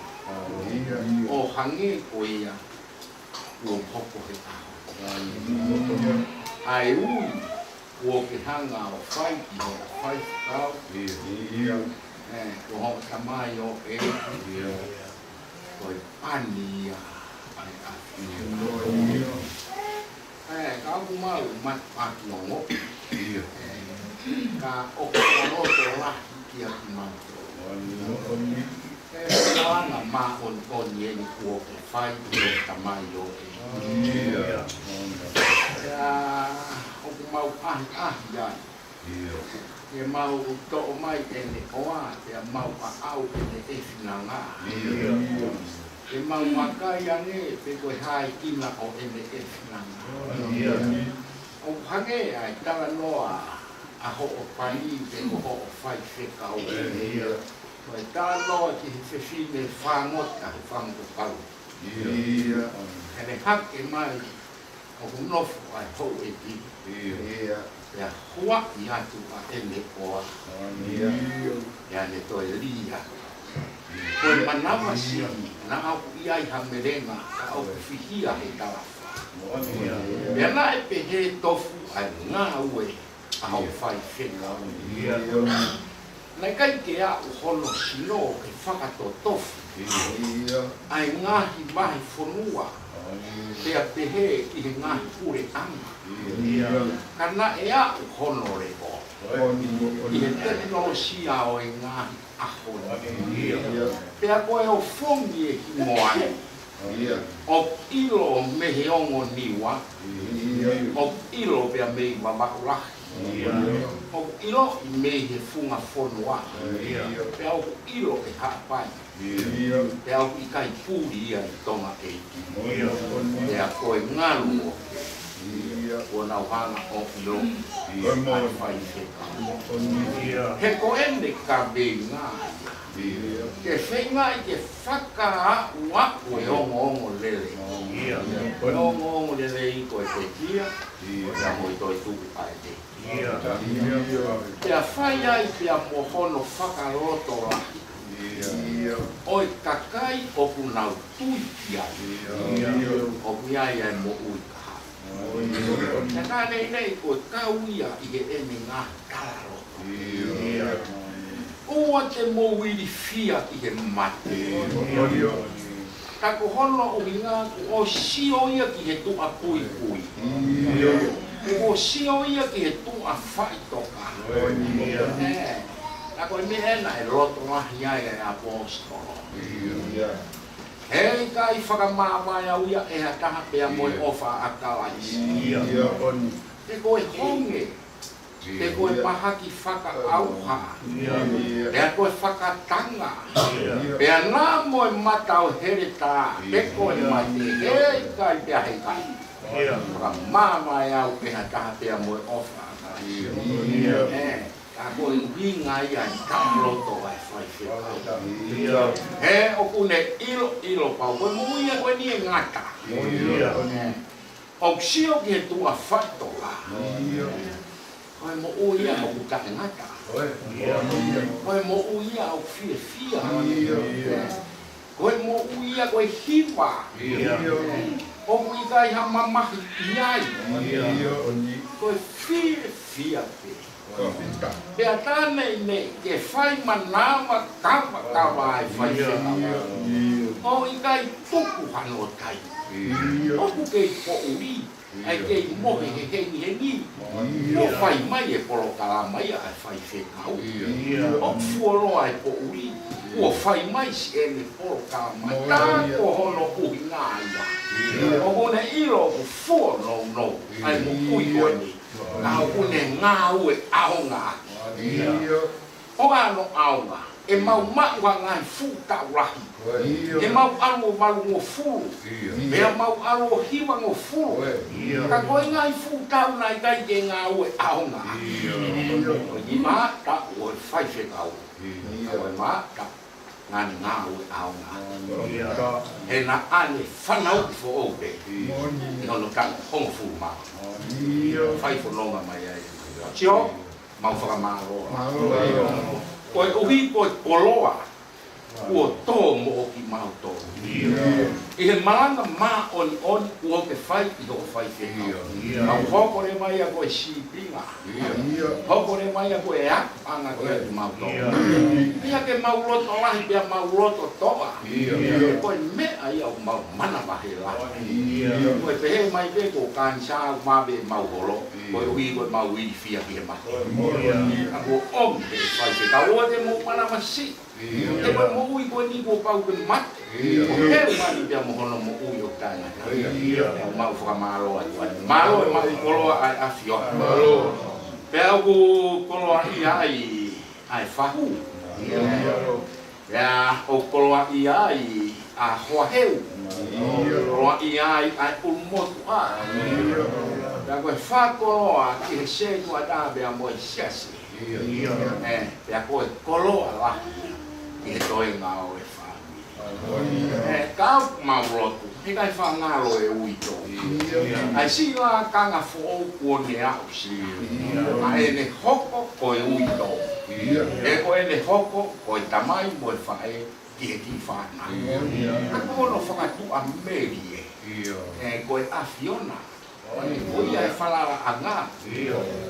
Ia. ʻO hangē ko ia kuo hoko he ʻaho ni. Ia. ʻA e ui kuo ke hanga ʻo fai ki hoʻo faifekau. Ia. ʻE, ko hoʻo tamaioʻeiki. Ia. Ko e pani ia ʻa e ʻAfiona. Ia. ʻE, ka ʻoku mau mātuʻaki ongo. Ia. ʻE, ka ʻoku ʻoloto lahi kiate kimautolu. Ia. ʻE, ko e anga māʻoniʻoni eni kuo ke fai ki hoʻo tamaioʻeiki. Ia. Ia, ʻoku mau ʻahiʻahi ai. Ia. Ke mau toʻo mai ʻene ʻoa, pea mau aʻau ʻene ʻefinanga. Ia. Ke mau vakai ange pe ko e hā e kina ʻo ʻene ʻefinanga. Ia. ʻOku hangē ʻa e talanoa ʻa hoʻo pani pe ko hoʻo faifekau. Ia. Ko e talanoa ki he fefine fāngota he fanga ʻo Paula. Ia. He naʻe hake mai ʻoku nofo ʻa e houʻeiki. Ia. Pea huaʻi atu ʻa ʻene ʻoa. Ia. Pea ne toe lī atu. Ko e manava siʻi, naʻa ʻoku ʻi ai ha melenga, ka ʻoku fihia he talafa. Ia. Pea naʻe pehē tofu ʻa e ngāue ʻa hoʻo faifekau. Ia. Naʻe ʻikai ke aʻu hono sino ke fakatotofu. Ia. ʻA e ngaahi vahefonua. Ia. Pea pehē ki he ngaahi puleʻanga. Ia. Ka naʻe aʻu hono leʻo. Ia. ʻI he tekinolosia ʻo e ngaahi ʻaho ni. Ia. Pea ko e ofongi e hingoa ni. ʻOku ʻilo mei he ongo niua. ʻOku ʻilo pea mei Vavaʻu Lahi. ʻOku ʻiloʻi mei he funga fonua. Pea ʻoku ʻilo ʻe Haʻapai. Pea ʻoku ʻikai puli ia ʻi Tonga ʻEiki. Pea ko e ngaluope kuo nau hanga ʻo ʻiloʻi ʻa e faifekau. He ko ʻene kaveinga ia ke feingaʻi ke fakaaʻu ʻa e ongoongolelei. Ko e ongoongolelei ko e pekia, pea mo e toetuʻu ʻa e pekia. Pea fai ai pea mo hono fakalotolahi ʻo e kakai ʻoku nau tui ki ai. ʻOku ʻi ai ʻa e moʻui kahaʻu. Pea ka neʻineʻi ko e kau ia ʻi heʻene ngaahi talaloto. ʻOua te mou ilifia ki he mate. Ka ko hono ʻuhinga kuo sio ia ki he tuʻa puipui. Kuo sio ia ki he tuʻa faʻitoka. ʻE, ka ko e meʻa ena ʻe loto lahi ai e ʻaposetolo. He ʻikai fakamāvae au ia ʻe ha taha pea mo e ʻofa ʻa Kalaisi. Pe ko e honge, pe ko e mahaki fakaʻauha, pea ko e fakatanga, pea na mo e mata ʻo e heletā, pe ko e mate, he ʻikai pea he ʻikai fakamāvae au ʻe ha taha pea mo e ʻofa ʻa Kalaisi. ʻE, ka ko e ʻuhinga ia e talaloto ʻa e faifekau. He ʻoku ne ʻiloʻilo pau ko e moʻui ia ko eni ʻe ngata. ʻOku sio ki he tuʻa faʻitoka. Ko e moʻui ia ʻoku taʻengata. Ko e moʻui ia ʻoku fiefia. Ko e moʻui ia ko e hiva. ʻOku ʻikai ha mamahi ʻi ai. Ko e fiefia pē. Pea tā neʻineʻi ke fai manava kavakava ʻa e faifekau. ʻOku ʻikai tuku hano taimi. ʻOku kei poʻuli, ʻa e kei mohe he hengihengi. Kuo fai mai e polokalama ia ʻa e faifekau. ʻOku fuoloa e poʻuli, kuo fai mai siʻene polokalama. Tā ko hono ʻuhinga ia. ʻOku ne ʻilo ʻoku fuonounou ʻa e moʻui ko eni. Ka ʻoku ne ngāue ʻaonga ʻaki. ʻO ano ʻaonga, ʻe mau maʻu ha ngaahi fuʻu taʻu lahi. ʻE mau ʻalu ʻo valungofulu. Pea mau ʻalu ʻo hivangofulu. Ka ko e ngaahi fuʻu taʻu naʻe ʻikai ke ngāue ʻaonga ʻaki. Ko e nima taʻu ʻo e faifekau. Ka ko e nima taʻu naʻa ne ngāue ʻaonga ʻaki. He naʻa ne fanauʻi foʻou pē ʻi hono taʻu hongofulu mā ua. Fai fononga mai ai. Sio, mau fakamālō. Koeʻuhi ko e koloa kuo tō moʻo kimautolu ʻi he malanga māʻoniʻoni kuo ke fai ʻi hoʻo faifekau. Mau hoko leva ia ko e sīpinga. Hoko leva ia ko e akoʻanga kiate kimautolu. Pea ke mau loto lahi, pea mau loto toʻa. Ko e meʻa ia ʻoku mau manavahē lahi. Ko e pehē mai pē ko kanisā ʻoku mavahe ʻemau holo, koeʻuhi ko ʻemau ilifia ki he mate. Ka kuo ʻomi pē ʻe he faifekau, ʻoua te mou manavasiʻi. He ko e moʻui ko eni kuo pau ke mate. Ko Hēvani pea mo hono moʻui ʻoku taʻengata. Mau fakamālō atu ai. Mālō e maʻu koloa ʻa e ʻAfiona. Pea ʻoku koloaʻia ai ʻa e fahu. Pea ʻoku koloaʻia ai ʻa Hoaheu. Koloaʻia ai ʻa e ʻulumotuʻa. Pea ko e fakakoloa ki he sētuata pea mo e siasi. ʻE, pea ko e koloa lahi ia ʻi he toenga ʻo e fāmili. ʻE, ka ʻoku mau lotu, he ʻikai faʻa ngalo e uitou. ʻA e siʻi lakanga foʻou kuo ne aʻusia, ʻa ʻene hoko ko e uitou. ʻE, ko ʻene hoko ko e tamai mo e faʻē ki he kiʻi fānau. Ka ko hono fakatuʻamelie, ʻe, ko e ʻAfiona. Ko ia e falalaʻanga.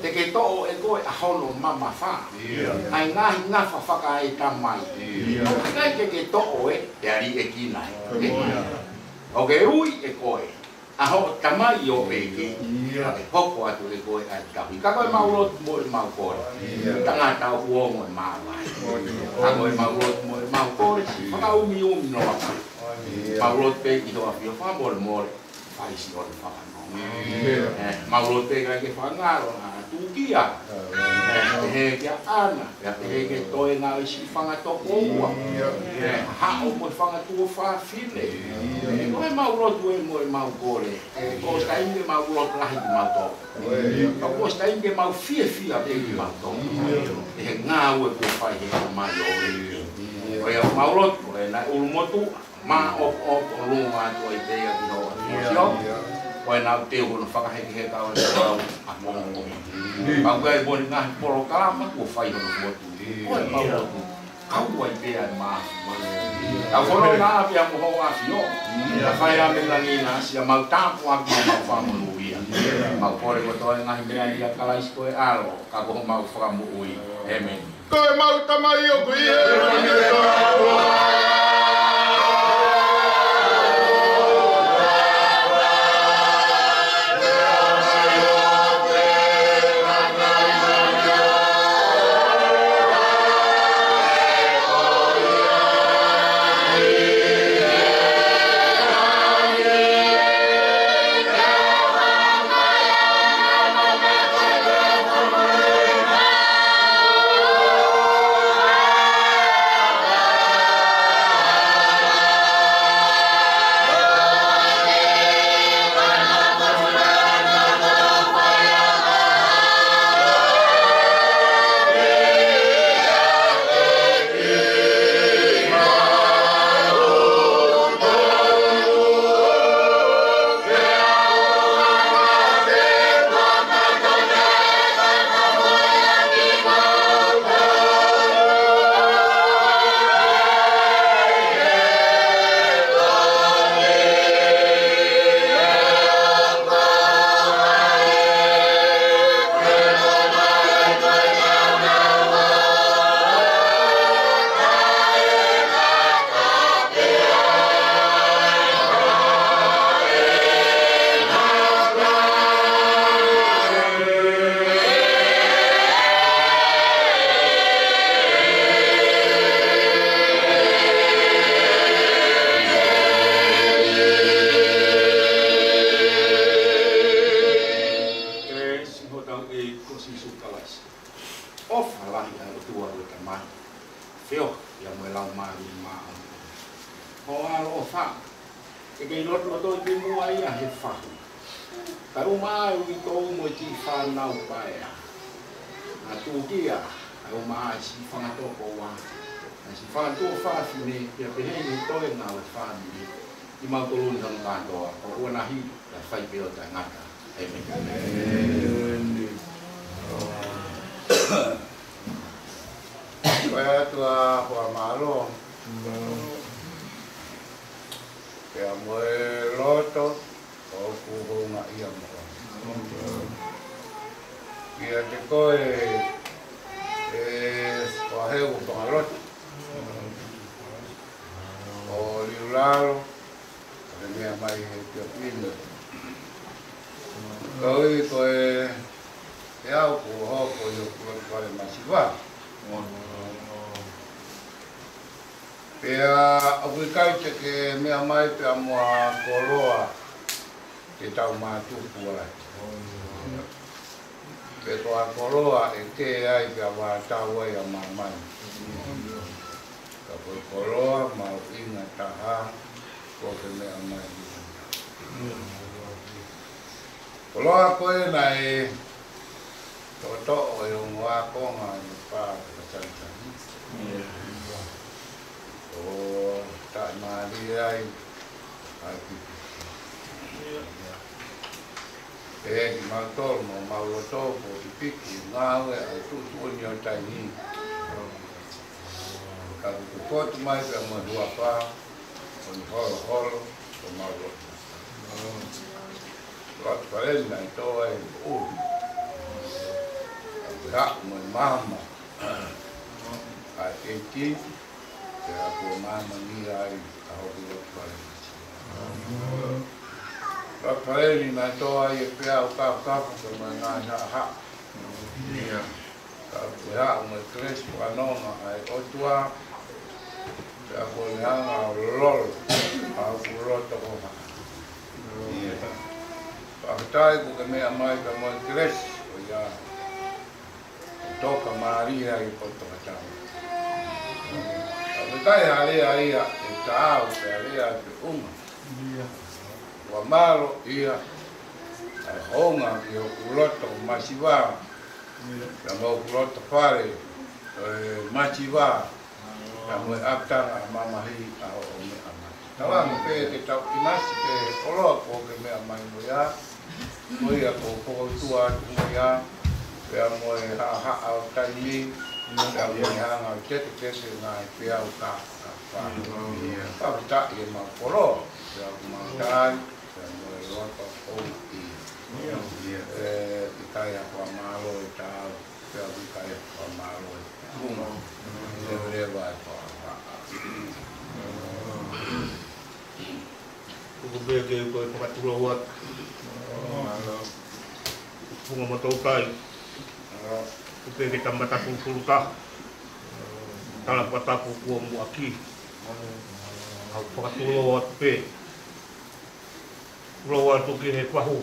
Te ke toʻo ʻe koe ʻa hono mamafa. ʻA e ngaahi ngafa fakaetamai. ʻIkai ke ke toʻo ʻe, ʻe aliʻi ʻe kina ē. ʻOku ke ui ʻe koe ʻa hoʻo Tamai ʻoku ʻEiki. Ka ke hoko atu ʻe koe ʻa e tauhi. Ka ko ʻemau lotu mo ʻemau kole. Tangata ʻoku ongo ʻe māvae. Ka ko ʻemau lotu mo ʻemau kole, fakaumiumi noa pē. Mau lotu pē ki hoʻo ʻAfio fakamolemole, fai siʻono fakanonga. ʻĒ, mau lotu pē kae ke fakangalo ʻa Tūkia. ʻĒ, he kia ʻAna, pea pehē ki he toenga ʻo e siʻi fanga tokoua. ʻĒ, haʻu mo e fanga tuofāfine. ʻĒ, ko e mau lotu ē mo e mau kole. Ko e taimi ke mau lotu lahi kimautolu. Ka kuo ʻosi taimi ke mau fiefia pē kimautolu ʻi he ngāue kuo fai ʻe he Tamai ʻo e ʻEiki. Ko ia mau lotu, ko e naʻe ʻulumotuʻa, maʻopoʻopo, ʻolunga atu ai pē ia ki hoʻo ʻAfio. Ko e nau teu hono fakahekeheka ʻo e kau ʻapongipongi. Pau kai mo e ngaahi polokalama kuo fai hono fotu. Ko e mau lotu. Kau ai pē ʻa e māfimafi. Tau fononga pē ʻa mo hoʻo ʻAfio. Ka fai ʻa e meʻa ni naʻa sia mau tāpuaki mo mau fakamonūʻia. Mau kole kotoa e ngaahi meʻa ni ʻia Kalaisi ko e ʻAlo, ka ko homau Fakamoʻui. ʻĒmeni. Ko e mau Tamai ʻoku ʻi hēvani, Kelesi hotau ʻEiki ko Sīsū Kalaisi, ʻofa lahi ʻa e ʻOtua ko e Tamai, feohi pea mo e Laumālie Māʻoniʻoni. Ko e ʻaloʻofa, ʻe kei lotolotoʻi ki muʻa ia he fahu. Kae ʻumaʻā ʻa e uitou mo e kiʻi fānau paea. ʻA Tūkia, kae ʻumaʻā ʻa e siʻi fanga tokoua, ʻa e siʻi fanga tuofāfine, pea pehē ki he toenga ʻo e fāmili. Kimautolu ni hono kātoa, ʻoua naʻa hili, kae fai pē ʻo taʻengata. ʻĒmeni. Ko e ʻOtua fakamālō, pea mo e loto ʻoku houngaʻia moʻoni. Kiate koe, ʻe Faʻē ʻo Pangalotu, ʻo Liulalo, ʻo ne meʻa mai he Pilipinas. Koeʻuhi ko e, ʻe au kuo hoko ʻi hoku loto fale masiva. Pea ʻoku ʻikai te ke meʻa mai pea mo ha koloa te tau mātuku ai. Pe ko ha koloa ʻe kē ai pea vātau ai ʻa māmani. Ka ko e koloa mahuʻinga taha kuo ke meʻa mai. Koloa ko ē naʻe toʻotoʻo ʻe he ongo ākonga ʻi he pā fakasanisangi. ʻO taʻemālie ai ʻa e pipi. Pea kimautolu mo homau loto kuo pipiki ngāue ʻa e tuʻutuʻuni ʻo e taimi. Ka kuo ke fotu mai pea mo e huafa ʻo ne holoholo homau loto. Loto fale ni naʻe tō ai ʻuhi. Ka kuo haʻu mo e maama ʻa e ʻEiki, pea kuo māmani ai ʻa hoku loto fale. Loto fale ni naʻe tō ai e peau kafukafu pea mo e ngaahi haʻahaʻa. Ka kuo haʻu mo e kelesi fakanonga ʻa e ʻOtua, Pea ko e anga ʻo e lolo ʻa hoku loto ko ha. Fakafetaʻi kuo ke meʻa mai pea mo e kelesi ʻo ia ʻoku toka mālie ai ʻi he poto ʻo e tau. Fakafetaʻi ʻa e lea ia ʻe taau pea lea ʻa e feʻunga. Ua mālō ia ʻa e hounga ki hoku loto masiva. Pea mo hoku loto fale ʻo e masiva. Pea mo e ʻapitanga ʻa e mamahi ʻa hoʻo meʻa mai. Tala mo pē ke tau ʻinasi pē ʻoloa kuo ke meʻa mai mo ia. Ko ia ko e pokotuʻa atu mo ia. Pea mo e haʻahaʻa ʻo taimi. Pea mo e anga ʻo e tetetete ngaahi peau ka ka pa. Fakafetaʻi ʻemau koloa. Pea ʻoku mau tali. Pea mo e loto ʻoku ʻi. ʻE, ʻikai ha fakamālō ʻe taau. Pea ʻoku ʻikai ha fakamālō ʻe uma. Leveleva e fakafā. Kuo pehē ke u toe fakatulou atu. Funga Motoutai. Kuo pehē ke tau mata fulufuluta. Tala fakatapu kuo muʻaki. Kau fakatulou atu pē. Tulou atu ki he fahu.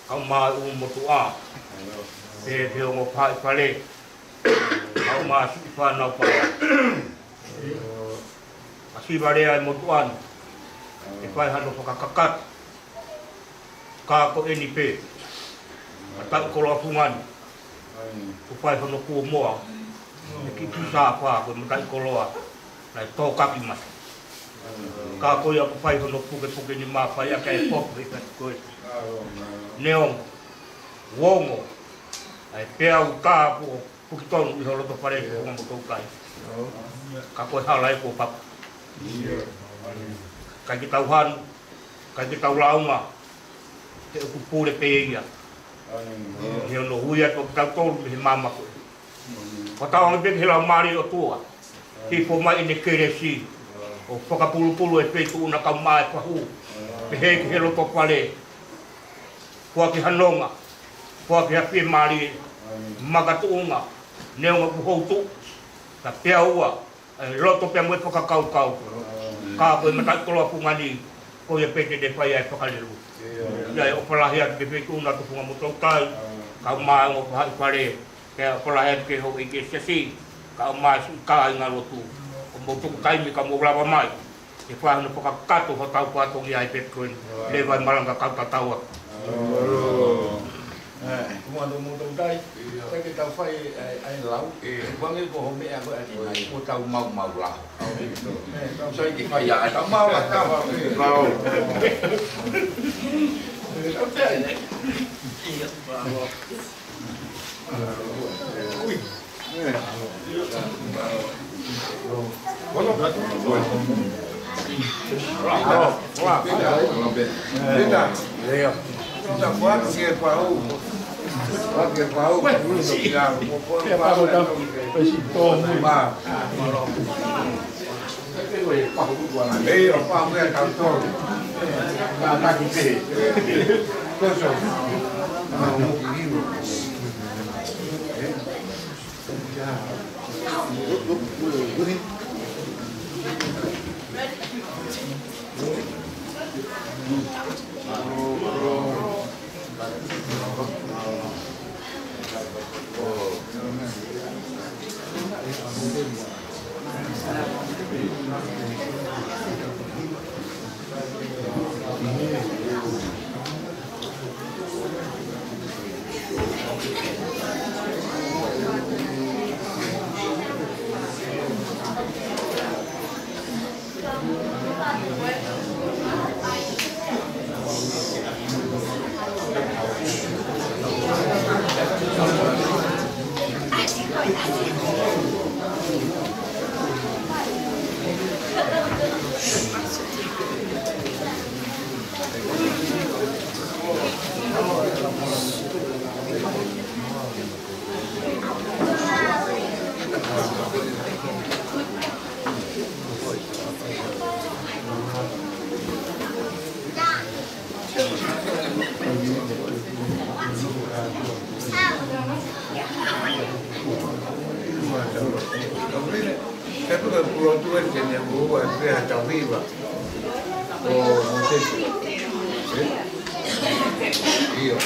Kau mai ʻū motuʻa. Pea ki he ongo faʻi fale. Kau mai siʻi fānau pala. Ka siva lea e motuʻa ni. ʻE fai hano fakakakato. Ka ko eni pē. Mataʻi koloa funga ni. Kuo fai hono kuo moa. ʻE kiʻi pisa fā ko e mataʻi koloa. Naʻe tōkaki mai. Ka ko ia kuo fai hono pukepuke ni mā fai ake e popo he kati ko e. Neongo. Uongo. ʻA e peau tā kuo puke tonu ʻi ho loto fale ko Funga Motoutai. Ka ko e hala ē kuo paku. ʻIkai ke tau hanu. ʻIkai ke tau lāunga. He ʻoku pule pē ia. He ʻoku ui atu kitautolu mei he māmani ko ē. Ko tau ame pē ki he Laumālie ʻo e ʻOtua. Hifo mai ʻene kelesi. ʻO fakapulupulu e feituʻu na kau mai e fahu. Pehē ki he loto fale. Foaki ha nonga. Foaki ha fiemālie. Makatuʻunga. Neongo ʻoku houtu. Ka pea ua. ʻE loto pea mo e fakakaukau. Ka ko e mataʻi koloa funga ni, ko ia pē te ne fai ai e fakalelu. ʻIo, ʻofa lahi atu ki he feituʻu na ko Funga Motoutai, kau mai ongo faʻi fale, pea ʻofa lahi atu ki he houʻeiki siasi, kau mai siʻi kāinga lotu. ʻO mou tuku taimi ka mou lava mai, ke fai hano fakakakato hotau fatongia ʻi he pepekoni, leva e malanga kau tatau atu. ʻE, Funga Motoutai, ʻikai ke tau fai, ʻe, ʻai lau. ʻE, kuange ko ho meʻa ko ē ʻa e nai, kuo tau maumau lau. ʻE, tau sai ke fai ʻa e tau mau la tau. Lau. ʻE, tau sai. Ui. He puka pulotu eni ke ne ua e pea tau hiva. ʻO Mōsese. ʻIo.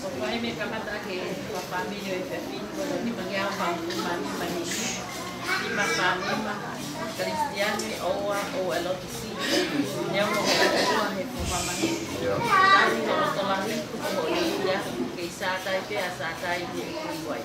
Ko e meʻa kamata ke fāmili ʻo e efiafi ni, ko e nima ngeau fā nima nima ni. Nima fā nima, Kalisitiane, ʻoua, ʻoua ʻe lotu siʻi. Neongo ko e ʻOtua he fuʻu māmani. Tali ho loto lahi, ko hoʻo ia, kei sātai pē ʻa sātai he ʻoku ʻi ai.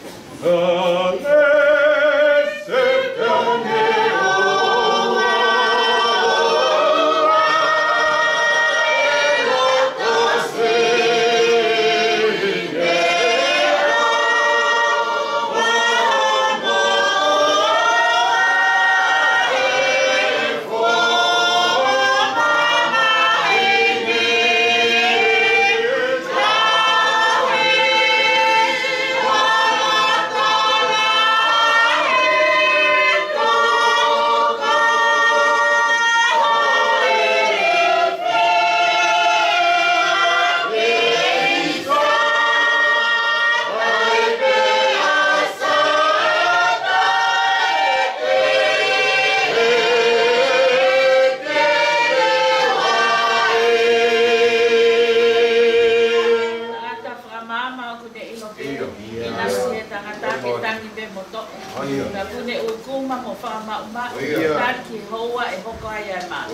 Ka kuo ne ʻūkuma mo fakamaʻumaʻu, tali ki he houa ʻe hoko ai ʻa e maʻu.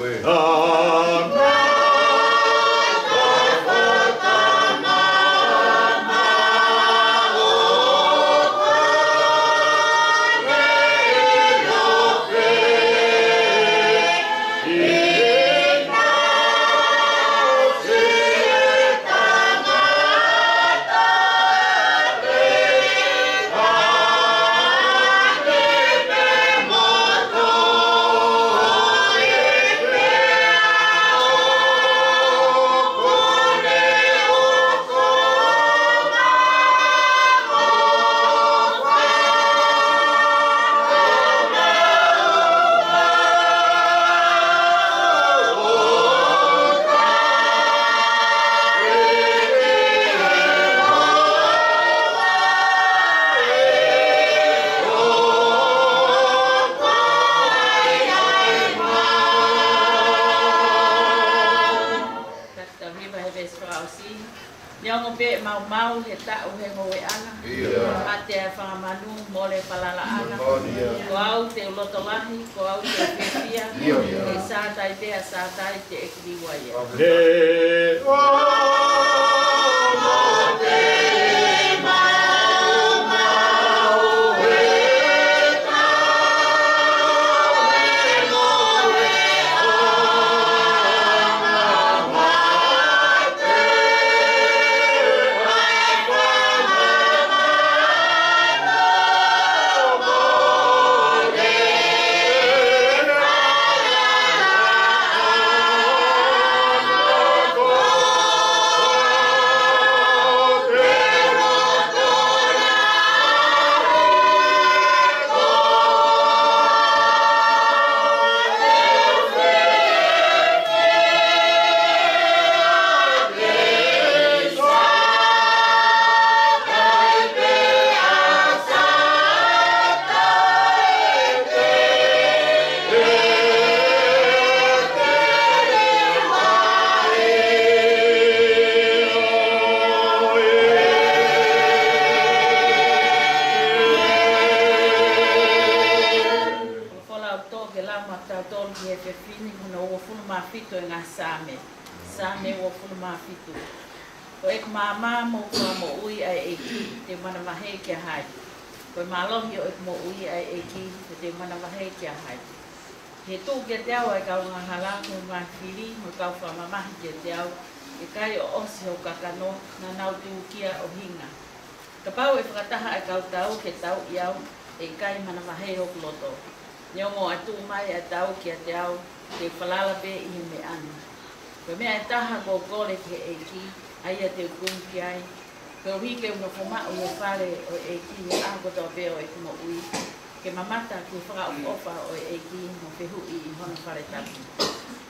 Tau hiva he veesi fakaʻosi. Neongo pē ʻe maumau he taʻu he ngoueʻanga, mate ʻa e fanga manu, mole falalaʻanga. Ko au te u loto lahi, ko au te u fiefia. ʻE Sātai pē ʻa Sātai te u ʻeku liua ia. Folofola ʻa e ʻOtua ke lau maʻatautolu ki he efiafi ni, hono uofulu mā fitu ʻo e ngaahi Saame. Saame uofulu mā fitu. Ko ʻeku maama mo ʻeku fakamoʻui ʻa e ʻEiki, te u manavahē kia hai? Ko e mālohi ʻo ʻeku moʻui ʻa e ʻEiki, te u manavahē kia hai? He tuʻu kiate au ʻa e kau angahala, ko hoku ngaahi fili, mo e kau fakamamahi kiate au, ʻikai ʻo ʻosi hoku kakano, naʻa nau tūkia ʻo hinga. Kapau ʻe fakataha ʻa e kau tau ke tauʻi au, ʻe ʻikai manavahē hoku loto. Neongo ʻa e tuʻu mai ʻa e tau kiate au, te u falala pē ʻi he meʻa ni. Ko e meʻa ʻe taha kuo u kole ki he ʻEiki, ʻa ia te u kumi ki ai, koeʻuhi ke u nofo maʻu ʻi he fale ʻo e ʻEiki he ʻaho kotoa pē ʻo ʻeku moʻui, ke mamata ki he fakaʻofoʻofa ʻo e ʻEiki mo fehuʻi ʻi hono fale tapu.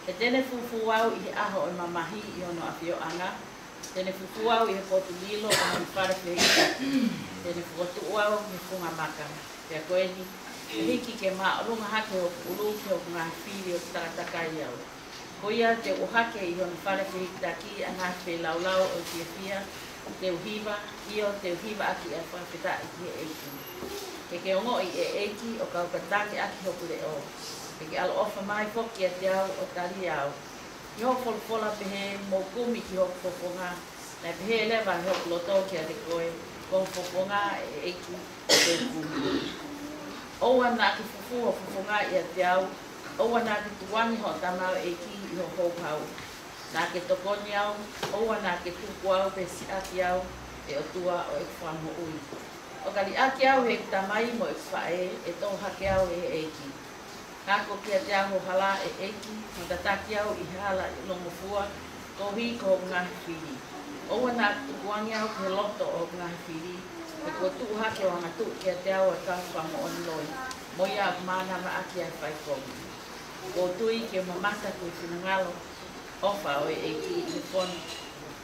He te ne fufū au ʻi he ʻaho ʻo e mamahi ʻi hono ʻafioʻanga, te ne fufū au ʻi he potu lilo ʻo hono fale fehikitaki, te ne fokotuʻu au ʻi he funga maka. Pea ko eni, ʻe hiki ke māʻolunga hake hoku ʻulu ki hoku ngaahi fili ʻoku takatakai au. Ko ia te u ʻohake ʻi hono fale fehikitaki ʻa e ngaahi feilaulau ʻo e fiefia, te u hiva, ʻio, te u hiva ʻaki ʻa e fakafetaʻi ki he ʻEiki. He ke ongoʻi ʻe ʻEiki ʻo kau katange ʻaki hoku leʻo. He ke ʻaloʻofa mai foki kiate au ʻo tali au. ʻI hoʻo folofola pehē, mou kumi ki hoku fofonga, naʻe pehē leva ʻe hoku loto kiate koe, ko hoku fofonga, ʻe ʻEiki, te u kumi. ʻOua naʻa ke fufū ho fofonga ʻiate au, ʻoua naʻa ke tukuange hoʻo tamaioʻeiki ʻi ho houhau. Naʻa ke tokoni au, ʻoua naʻa ke tuku au pe siʻaki au, ʻe ʻOtua ʻo ʻeku fakamoʻui. ʻO ka liʻaki au ʻe heʻeku tamai mo ʻeku faʻē, ʻe tō hake au ʻe he ʻEiki. Ako kiate au ho hala, ʻe ʻEiki, mo tataki au ʻi he hala ʻi he longofua, koeʻuhi ko hoku ngaahi fili. ʻOua naʻa tukuange au ki he loto ʻo hoku ngaahi fili, he kuo tuʻu hake ʻo angatuʻu kiate au ʻa e kau fakamoʻoni loi, mo ia ʻoku mānava ʻaki ʻa e fai kovi. ʻOku ou tui ke mamata ki he finangalo ʻofa ʻo e ʻEiki ʻi he fon-,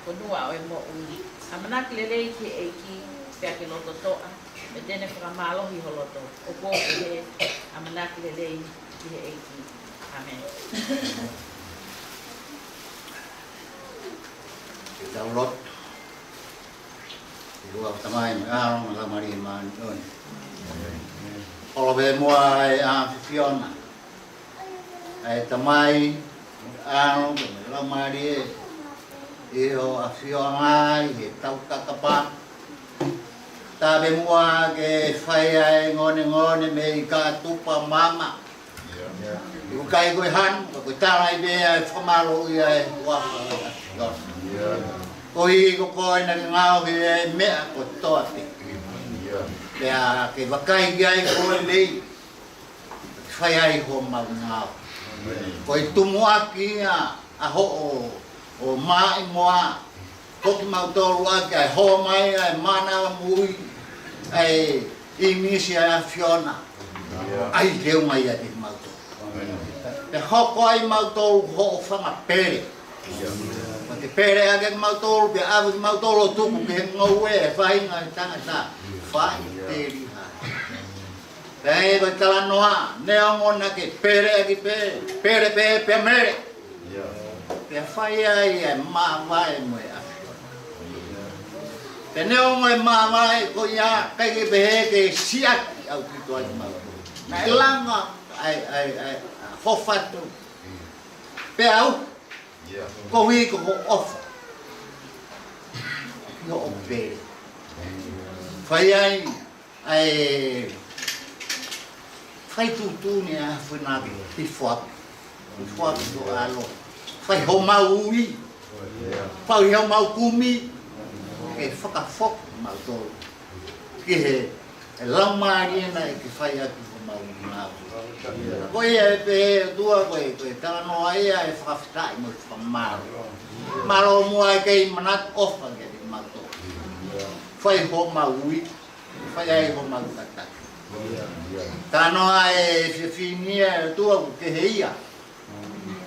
fonua ʻo e moʻui. ʻAmanaki lelei ki he ʻEiki, pea ke loto toʻa, pea te ne fakamālohi ho loto. ʻOku ou pehē, ʻamanaki lelei ki he ʻEiki. ʻĀmeni. Ke tau lotu. ʻI he huafa ʻo e Tamai mo e ʻAlo mo e Laumālie Māʻoniʻoni. ʻĀmeni. Kolope muʻa ʻa e ʻAfiona, ʻa e Tamai, ʻAlo, mo e Laumālie, ʻi hoʻo ʻafioʻanga ʻi he tau kakapa. Tape muʻa ke fai ʻa e ngonengone mei he katupa maama. ʻOku ʻikai ko e hanu, ka ko e tala ʻi he meʻa ʻe fakamālōʻia ai ʻa e huafa ʻo e ʻAfiona. Koeʻuhi ko koe naʻa ke ngaohi ʻa e meʻa kotoa pē. Pea ke vakai ki ai koe lelei, fai ai homau ngāue. Ko e tumuʻaki ia ʻa hoʻo, ʻo maʻimoa, ko kimautolu ʻa e hō mai ʻa e mānava moʻui, ʻa e ʻīmisi ʻa e ʻAfiona. ʻAi ke u mai ʻiate kimautolu. Pea hoko ai kimautolu ko hoʻo fanga pele. Pea ke pele ʻaki kimautolu, pea ʻave kimautolu ʻo tuku ki he ngoue ʻa e faʻahinga ʻo e tangata faʻiteliha. Pea ʻi he talanoa, neongo naʻa ke pele ʻaki pē, pele pē, pea mele. Pea fai ai ʻa e māvae mo e ʻAfiona. Pea neongo e māvae ko ia, ʻikai ke pehē ke siʻaki ʻaupito ai kimautolu. Naʻe langa ʻa e, ʻa e, ʻa e, ʻa e hōfatu. Pea u, koeʻuhi ko hoʻo ʻofa. Hoʻo pele. Fai ai ʻa e fai tuʻutuʻuni ʻa e ʻAfiona ke hifo ʻaki. Hifo ʻaki hoʻo ʻAlo. Fai homau ui. Fai homau kumi. Ke fakafoki kimautolu ki he, he Laumālie naʻa ke fai ʻaki homau ngāue. Ko ia ʻe pehē ʻOtua ko e, ko e talanoa ia ʻo e fakafetaʻi mo e fakamālō. Mālō muʻa ʻa e kei manatu ʻofa kiate kimautolu. Fai homau ui. Fai ai homau tataki. Talanoa ʻa e efiafi ni ʻa e ʻOtua ʻoku kehe ia.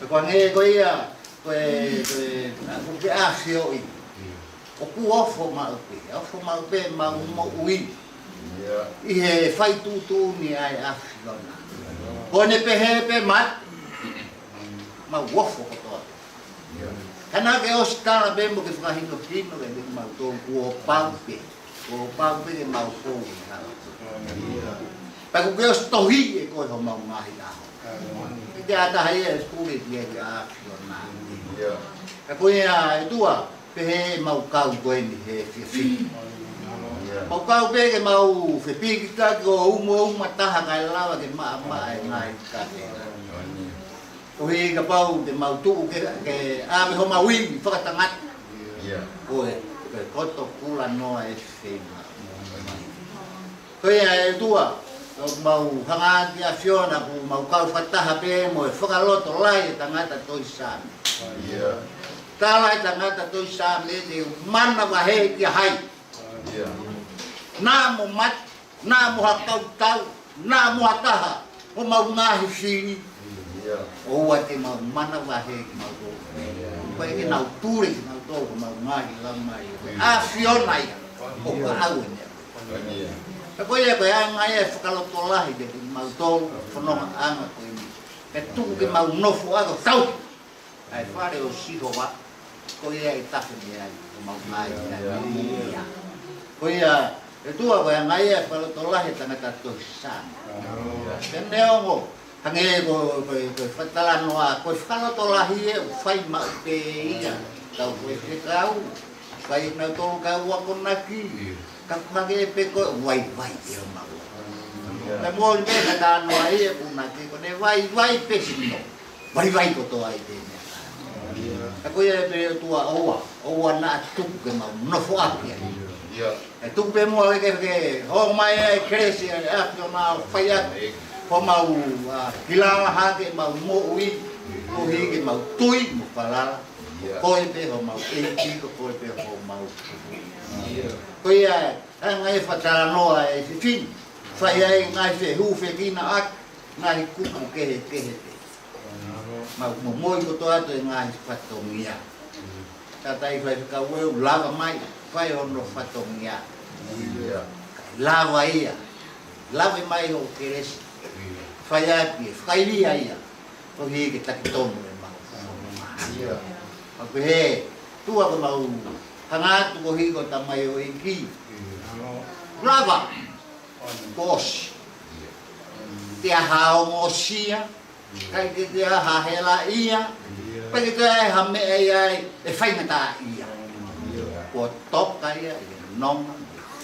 Pea ko e hangē ko ia, ko e, ko e, ʻa, ʻoku ke ʻafioʻi. ʻOku ofo maʻu pē, ofo maʻu pē homau moʻui. ʻI he fai tuʻutuʻuni ʻa e ʻAfiona. Ko ʻene pehē pē mate, mau ofo kotoa pē. Ka naʻa ke ʻosi tala pē mo ke fakahinohino kiate kimautolu kuo pau pē. Kuo pau pē ke mau fou ʻi he hala. Pea kuo ke ʻosi tohi ʻe koe homau ngaahi ʻaho. Ke te ʻatā ia ʻe pule ki he ʻAfiona. Ka ko ia ʻe ʻOtua, pehē ʻemau kau ko eni he efiafi ni. Mau kau pē ke mau fepikitaki ʻo umauma taha kae lava ke maʻamaʻa e ngaahi kaveinga. Koeʻuhi kapau te mau tuʻu ke, ke ʻave homau ivi fakatangata. Ko e, ko e koto kulanoa e feinga. Ko ia ʻe ʻOtua, ʻoku mau hanga ʻaki ʻAfiona ʻoku mau kau fakataha pē mo e fakalotolahi e tangata tohi Saame. Tala e tangata tohi Saame te u manavahē kia hai. Naʻa mo mate, naʻa mo ha kautau, naʻa mo ha taha, homau ngaahi fili. ʻOua te mau manavahē kimautolu. Ko e ke nau pule kimautolu, ko homau ngaahi lau mai. ʻAfiona ia, ʻoku ʻaʻau ʻene. Ka ko ia ko e anga ia e fakalotolahi kiate kimautolu, fononga ʻanga ko eni. Ke tuku ke mau nofo ʻaki ʻo tau ʻa e fale ʻo Sihova, ko ia ʻe tafe mei ai homau ngaahi ʻaho. Ko ia, ʻe ʻOtua ko e anga ia e fakalotolahi e tangata tohi Saame. Pea neongo, hangē ko, ko, ko e fakatalanoa, ko e fakalotolahi ʻe fai maʻu pē ia. Kau ko e fekau, fai nautolu kau akonaki. Ka ko hangē pē ko e vaivai ʻe homau. Pea mo e meʻa ka talanoa ia ʻoku na ke ko ʻene vaivai pē sino. Vaivai kotoa ʻi he meʻa. Ka ko ia ʻe pehē ʻOtua ʻoua, ʻoua naʻa tuku ke mau nofo ʻaki. ʻE tuku pē muʻa ke, ke, ke hoko mai ʻa e kelesi ʻa e ʻAfiona ʻo fai ʻaki. Ko mau, ʻa, hilala hake mau moʻui, koeʻuhi ke mau tui mo falala. Ko koe pē homau ʻEiki, ko koe pē homau. Ko ia, ʻa e ngaahi fakatalanoa ʻa e efiafi ni. Fai ai ngaahi fehūfekina ʻaki, ngaahi kupu kehekehe pē. Mau momoi kotoa atu e ngaahi fatongia. Tala ʻe he faifekau ʻoku lava mai, fai hono fatongia. Lava ia. Lave mai hoʻo kelesi. Fai ʻaki, fai ia ia. Koeʻuhi ke taki tonu e mau. Mau pehē, ʻOtua ko mau hanga atu koeʻuhi ko e tamaioʻeiki. Lava, kuo ʻosi. ʻIkai ha ongosia, ʻikai ke ʻi ai ha helaʻia, ʻikai ke ʻi ai ha meʻa ia ʻe faingataʻaʻia. Kuo toka ia ʻi he nonga,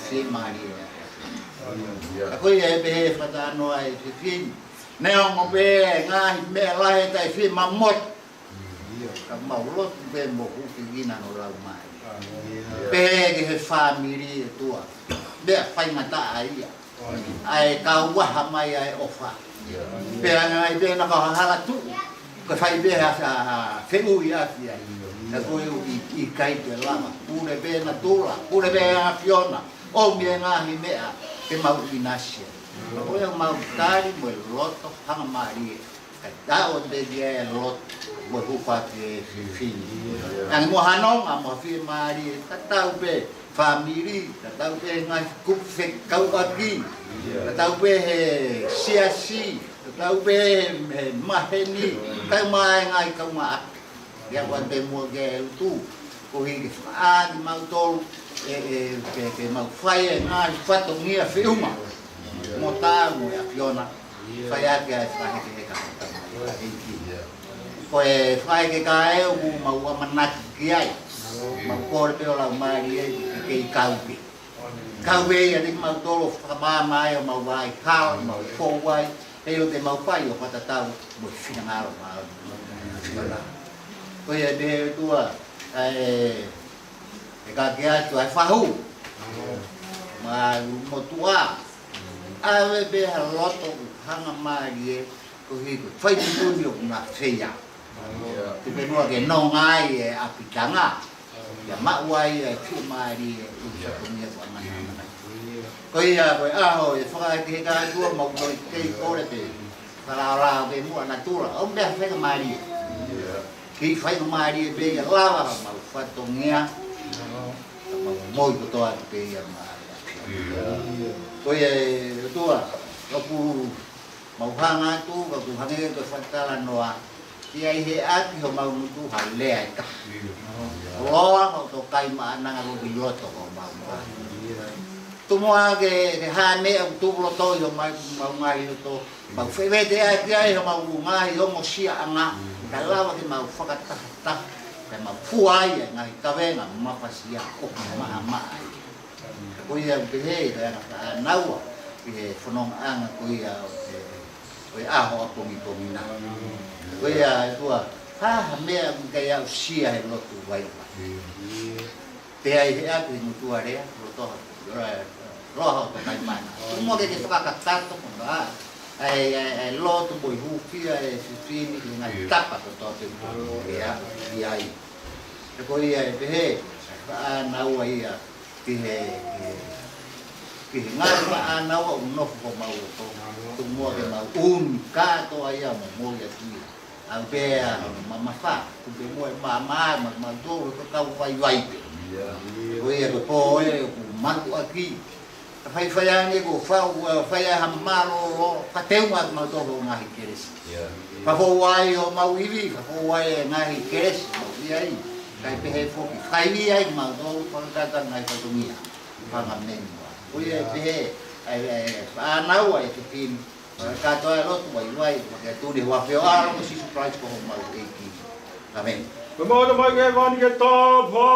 fiemālie. Ka ko ia ʻe pehē fakatalanoa ʻa e fefine. Neongo pē ngaahi meʻa lahi taʻe fiemaʻu motu, ka mau lotu pē mo hūfekina hono laumālie. Pehē ki he fāmili ʻe ʻOtua, meʻa faingataʻaʻia. ʻA e kau waha mai ʻa e ʻofa. Pea ngai pē na ka hala tuʻu, ka fai pē ha, ha, ha feʻui ʻaki ai. Ka ko e ʻuhi ʻikai ke lava. Pule pē natula, pule pē ʻAfiona, ʻomi e ngaahi meʻa ke mau ʻinasi ai. Ka ko ia mau tali mo e loto hangamālie. Kae taʻo pē ki ai e loto mo e hūfanga ki he fefine. Ange mo ha nonga mo ha fiemālie, tatau pē fāmili, tatau pē ngaahi kupu fekauʻaki, tatau pē he siasi, tatau pē he, he maheni, tatau mai ngaahi kaumaʻa. Ia ʻoku ʻalu pē muʻa ke utu, koeʻuhi ke fakaʻā kimautolu, ʻe, ʻe, ke, ke mau fai e ngaahi fatongia feʻunga. Mo taau mo e ʻAfiona, fai ʻaki ʻa e fakahekeheka. Ko e fakahekeka ʻoku mau ʻamanaki ki ai. Mau kole pē ʻo laumālie ke kei kau pē. Kau pē ia kimautolu fakamaama ai ʻo mau vaʻi hala, mau fou ai, ʻe ʻikai te mau fai ʻo fakatatau mo e finangalo māʻoniʻoni. Ko ia ʻe pehē ʻOtua, ʻa e, ʻe kake atu ʻa e fahu, mo e motuʻa, ʻave pē ha loto ʻoku hangamālie, koeʻuhi ko e fai tuʻutuʻuni ʻoku na feia. Tuku pē muʻa ke nonga ai e ʻapitanga. Ia maʻu ai e fiemālie ʻo e fatongia ko ʻAmanamana. Ko ia ko e ʻaho ʻe fakahekeheka atu ʻa mau kole kei kole pē. Falaolao pē muʻa natula. ʻO meʻa faingamālie. Kei faingamālie pē ia lava ka mau fatongia. Ka mau moʻui kotoa atu pē ia maʻa. Ko ia ʻe ʻOtua, ʻoku mau hanga atu, ka ʻoku hangē ko e fakatalanoa, ʻi ai he ʻaki homau ngutu ha lea ʻe taha. Loa, mau tō kai maʻananga loki loto ko mau maʻa. Tuʻu muʻa ke, ke hā meʻa ʻoku tuʻu loto ʻi homau, mau ngaahi loto. Mau fevete ʻaki ai homau ngaahi ongosiaʻanga. Ka lava ke mau fakatahataha. Ka mau fua ai e ngaahi kavenga mafasia ʻoku maʻamaʻa ai. Ko ia ʻoku pehē, ka ʻana ka ʻanaua, ʻi he fonongaʻanga ko ia ʻo e, ʻo e ʻaho ʻapongipongi na. Ko ia ʻe ʻOtua, ha, ha meʻa ʻoku ʻikai aʻusia he lotu vaivai. Pea ʻi he ʻaki he ngutu ʻa e lea, loto ha, loa, loa ha ʻo tō kai maʻananga. Tuʻu muʻa ke ke fakakakato ko na, ʻa e, ʻa e, ʻa e lotu mo e hūfia e fefine, ki he ngaahi tapa kotoa pē ʻoku ke aʻu ki ai. He ko ia ʻe pehē, ka ʻanaua ia, ki he, ki he, ki he ngaahi maʻananga ʻoku nofo homau loto. Tuʻu muʻa ke mau ʻunu kātoa ia mo moʻui atu ia. ʻAu pē ʻa mamafa, tuku pē muʻa e maama, ma, ma tō, ko e kau vaivai pē. Ko ia ko e pō ē, ʻoku maluʻaki. Ka faifai ange ko fau, ʻa, fai ai ha mālōlō, ka teunga atu mau tō ho ngaahi kelesi. Ka fou ai homau ivi, ka fou ai e ngaahi kelesi, mau ʻi ai. Kae pehē foki, fai ai mau tō, fakakata ngaahi fatongia. Fanga menua. Ko ia ʻe pehē, ʻa e, ʻa e, ʻanaua e fefine. Kātoa e lotu vaivai, ʻoku ke tuli ʻi he huafa ʻo ho ʻAlo ko Sīsū Kalaisi ko homau ʻEiki. ʻĀmeni. Ko e moto mai ke vani ke tō pō.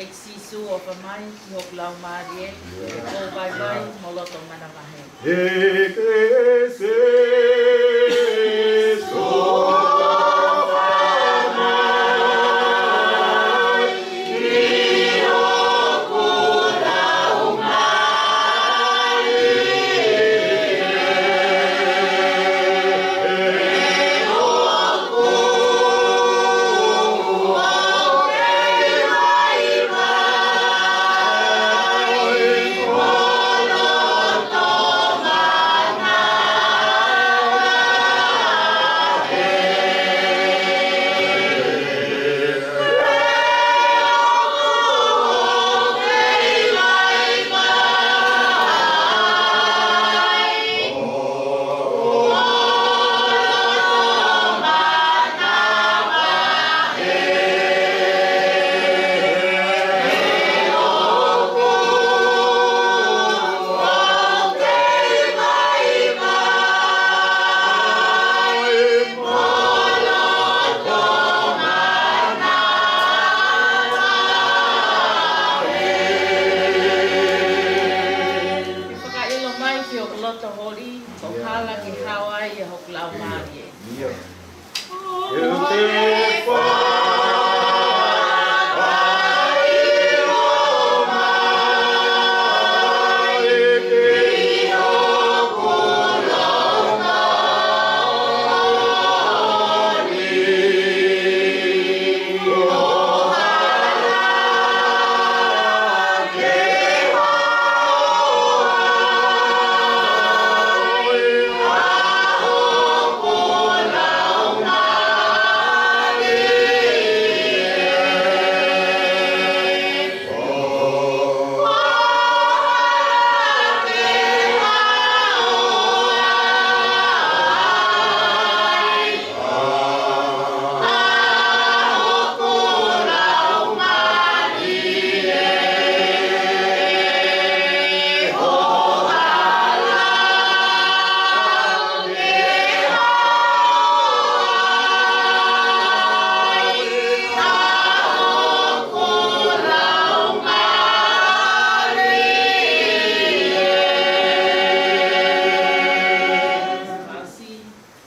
ʻEiki Sīsū, ʻofa mai ki hoku laumālie, ʻo vaivai mo loto manavahē. Ke fakaʻilo mai ki hoku loto holi, ʻo hala ke hao ai ʻa hoku laumālie.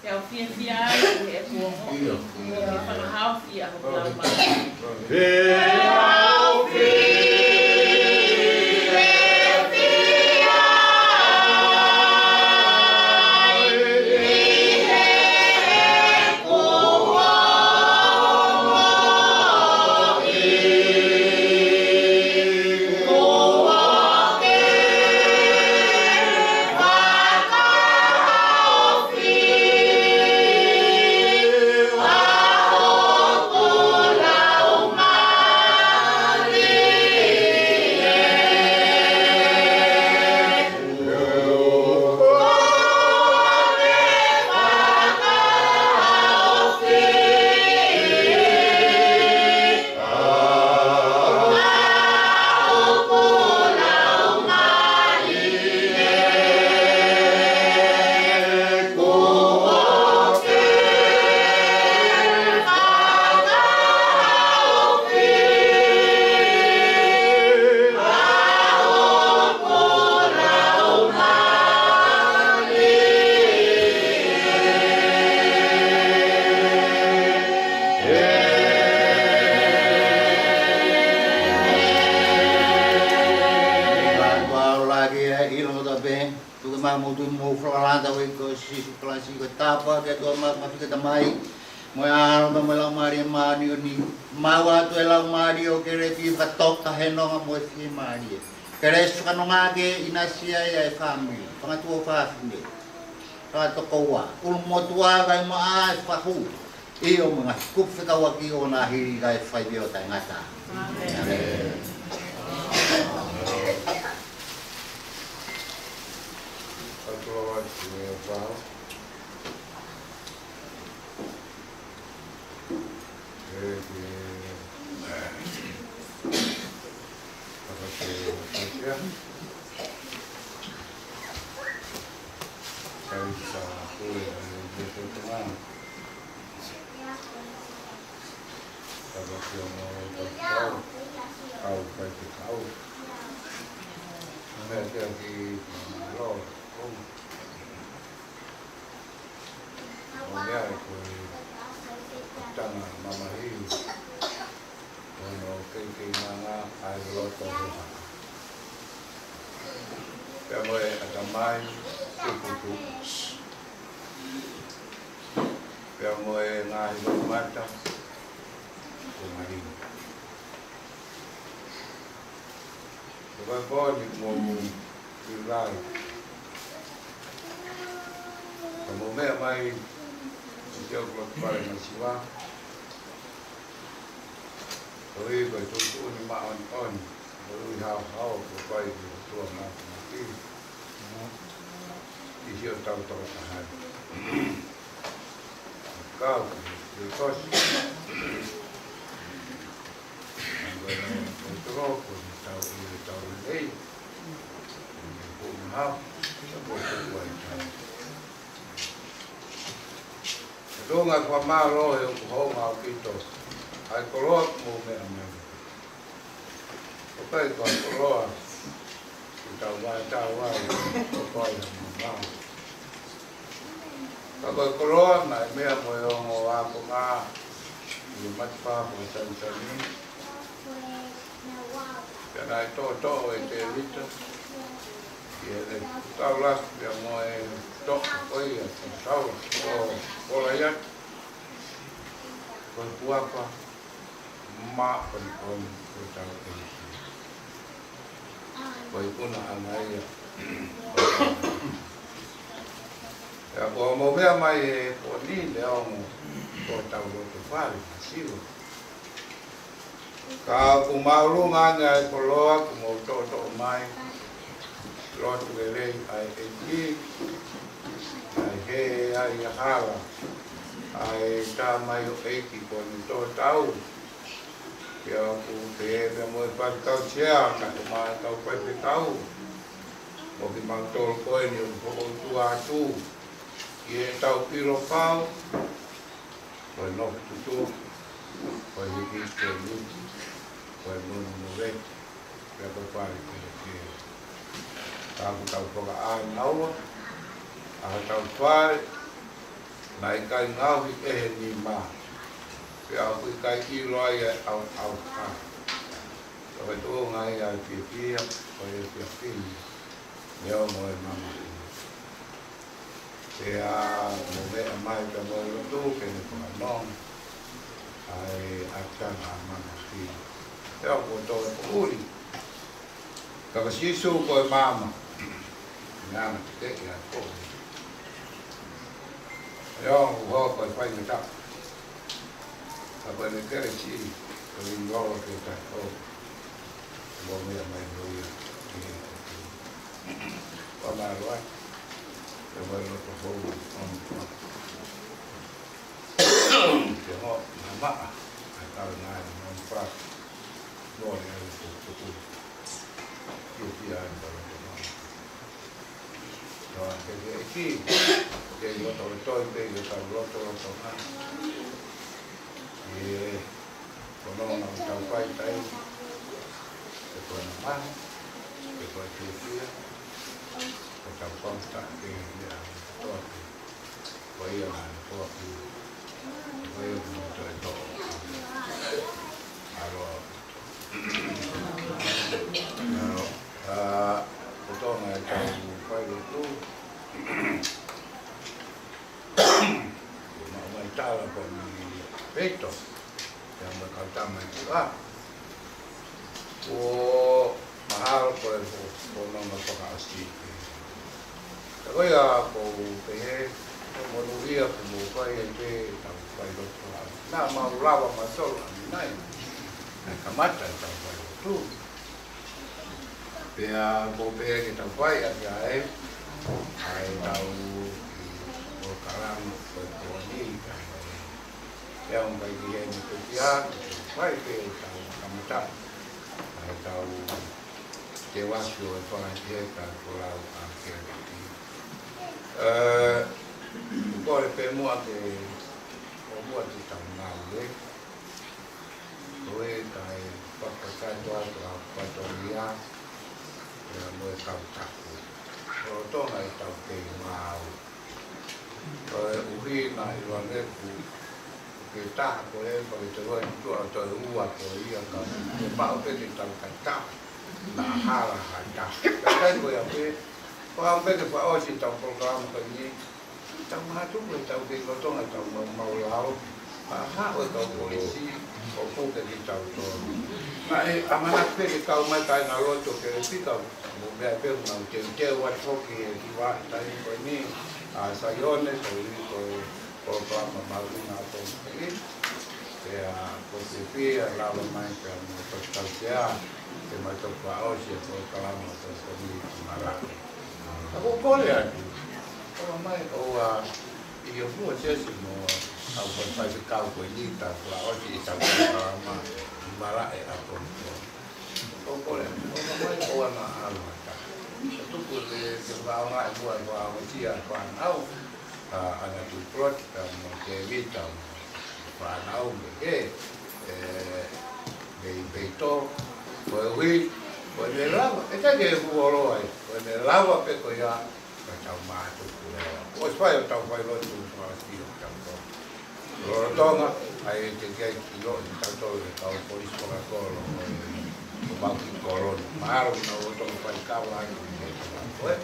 Pea u fiefia ai ʻi heʻeku ongoʻi, ʻio, ʻo ke fakahaofi ʻa hoku laumālie. Tuku mai mou tui mou fakalata ʻi he huafa ʻo Sīsū Kalaisi, ko e tāpuaki ʻa e ʻOtua Māfimafi, ko e Tamai, mo e ʻAlo, mo e Laumālie Māʻoniʻoni, maʻu atu e laumālie ʻo Keleti, fakatoka he nonga mo e fiemālie. Keleti fakanonga ke ʻinasi ai ʻa e fāmili, fanga tuofāfine, fanga tokoua, ʻulumotuʻa kae ʻumaʻā e fahu, ʻio mo e ngaahi kupu fekauʻaki ʻo na hili kae fai pē ʻo taʻengata. ʻĒmeni. ʻĒmeni. Tau ki o mo tau kau, kau kai te kau. Mea te aki lo, o. O mea e ko e tanga mamahi. Ono kei kei manga ai loto hoha. Pea mo e atamai tukutuku. Pea mo e ngaahi loʻimata ko maringi. Ko e pō ni mo mu i lai. Ka mo meʻa mai i te o kula kupare na siva. Ko i ko e tukutuku ni maʻoniʻoni. Ko i hao hao ko kai ki tua maki maki. I si o tau tau tahani. Kau ki kosi. Ko e toko ko e tau i tau lei. Ko e hao. Ko e tau. Ko e tōnga kua mālō he ʻoku hounga ʻaupito. ʻAi koloa mo meʻa mai. ʻOku ʻikai ko e koloa. Ko e tau vai, tau vai. Ko e koloa ia mo mau. Ka ko e koloa, naʻe meʻa mo e ongo ākonga. ʻI matapā ko e tanisani. Pea naʻe toʻotoʻo ʻe Tēvita. ʻI heʻene taulaki pea mo e toʻo ko ia, ko Saula, ko Kolaiate. Ko e kuapa, māʻoniʻoni, ko e tau ʻEiki. Ko e kuna ana ia. Pea ko mo meʻa mai e ko ni le ongo, ko tau loto fale, na siva. Ka ʻoku māʻolunga ange ʻa e koloa, ʻoku mou toʻotoʻo mai. Lotu lelei ʻa e ʻEiki. ʻA e he ʻa e hala. ʻA e tā mai ʻo ʻEiki ko ni tō tau. Pea ʻoku pehē pea mo e faifekau sea, ka ko ma kau faifekau. Mo ki mau tō ko eni ʻoku foʻou tua atu. ʻI he tau pilo pau. Ko e nofo tutu, ko e hiki, ko e miti, ko e munu mure, pea ko e fale ke ke. Ka ʻoku tau fakaʻānaua, ʻa hotau fale, naʻe ʻikai ngaohi ʻe he nima, pea ʻoku ʻikai ʻilo ai ʻa e ʻauʻauha. Ko e tōnga ia ʻa e fiefia, ko e fiefia, neongo e mamahi. Pea mo meʻa mai pea mo e lotu ke ne fakaʻaonga ʻa e ʻatanga mamahi. Pea ko tō e poʻuli. Ka ko Sīsū ko e maama. Ngana te ke ia ko. Ia ʻoku hoko e fai me ta. Ka ko e kelesi, ko e lingolo ke ta ko. Mo meʻa mai mo ia. Ko mālō ai. Ke mai loto hou, ʻomi. Ke ho, mamaʻa. ʻAi kau ngai, mo pa. Mo le ai, ko, ko, ko. Ke fia ai, ko, ko, ko. Ko, ke, ke, ki. Ke loto, loto, ke, ke, loto, loto, ngai. Ie. Ko hono ʻuhinga ʻoku tau fai tai, ʻe ko e mamahi, ʻe ko e fiefia, ʻoku tau fai tai ke ne a toa ki, ko ia na toa ki, ko ia na toa ki. ʻAlo, ʻa, ko e tōnga ʻetau fai lotu, Ko e maʻu mai tala ko eni peito. Ia mo e kau tama ʻi tuʻa. Ko mahalo ko e ho, ko nonga fakaʻosi. Ka ko ia ʻoku ou pehē, ko e monūʻia ko mo fai e te tau fai lotu. Naʻa mau lava ma solo a minai. Naʻe kamata e tau fai lotu. Pea ko pē ke tau fai ʻaki ʻa e, ʻa e tau ʻo kalanga ko e pōni ka e. Pea ʻoku ʻikai ke he ni ko kia, fai pē tau kamata, ʻa e tau te wasi ʻo e fanga ke ka ko lau a ke. Ē, ko e pē mua ke, ʻo mua te tau ngāue. Katoa atu ʻa Patolia, ʻa e mo e kau tapu. Lolotonga ʻetau kei maau. Koeʻuhi naʻe ʻiloa ʻe au, ke taha ko ē, pea ke te loi tuʻa ʻo toe ua ko ia ka, ke paʻo pē ke tau kae taha. Naʻa hala ha taha. Kae ko ia pē, ko au pē ke fakaʻosi ʻetau polokalama ko eni. Tau mātuku ʻetau kei lolotonga ʻetau maumau lao. Ka haʻu e kau polisi ʻo puke kitautolu. Naʻe ʻamanaki pē ke kau mai kāinga lotu ʻo Kelesi ka mo meʻa pē mau teuteu atu foki he kiʻi vahaʻa taimi ko eni ʻa Saione, ko e, ko e polokalama mahuʻinga ʻaupito eni. Pea ko e fie lava mai pea mo e toketā sea, ke mau toki fakaʻosi e polokalama ko eni ki Malaʻe. Ka ʻoku ou kole atu, ʻomai ʻoua ʻe ʻilo fua siasi mo au ko e faifekau ko eni, tau fakaʻosi ʻetau polokalama ki Malaʻe ʻaupito. ʻOku ou kole atu, ʻomai ʻoua naʻa ʻalu ha taha. Ka tuku ke, ke fakaʻaongaʻi muʻa e fakaʻaongaʻi ʻa e fānau, ʻa, ʻa Natupuloti, ka mo Tēvita, mo e fānau mei hē, ē, mei, mei tō, koeʻuhi, ko e meʻa lava, ʻe ʻikai ke fuoloa ai, ko e meʻa lava pē ko ia, ka tau mātuku leva. ʻOsi fai ʻo tau fai lotu fakaʻosi ʻo tau tō. Lolotonga, ʻa e teʻeki ai ke ʻilo ʻe kitautolu e kau polisi fakakolo, ʻo mau ki koloni. Mahalo na o tō fai kava ai, ʻe tō fai koe.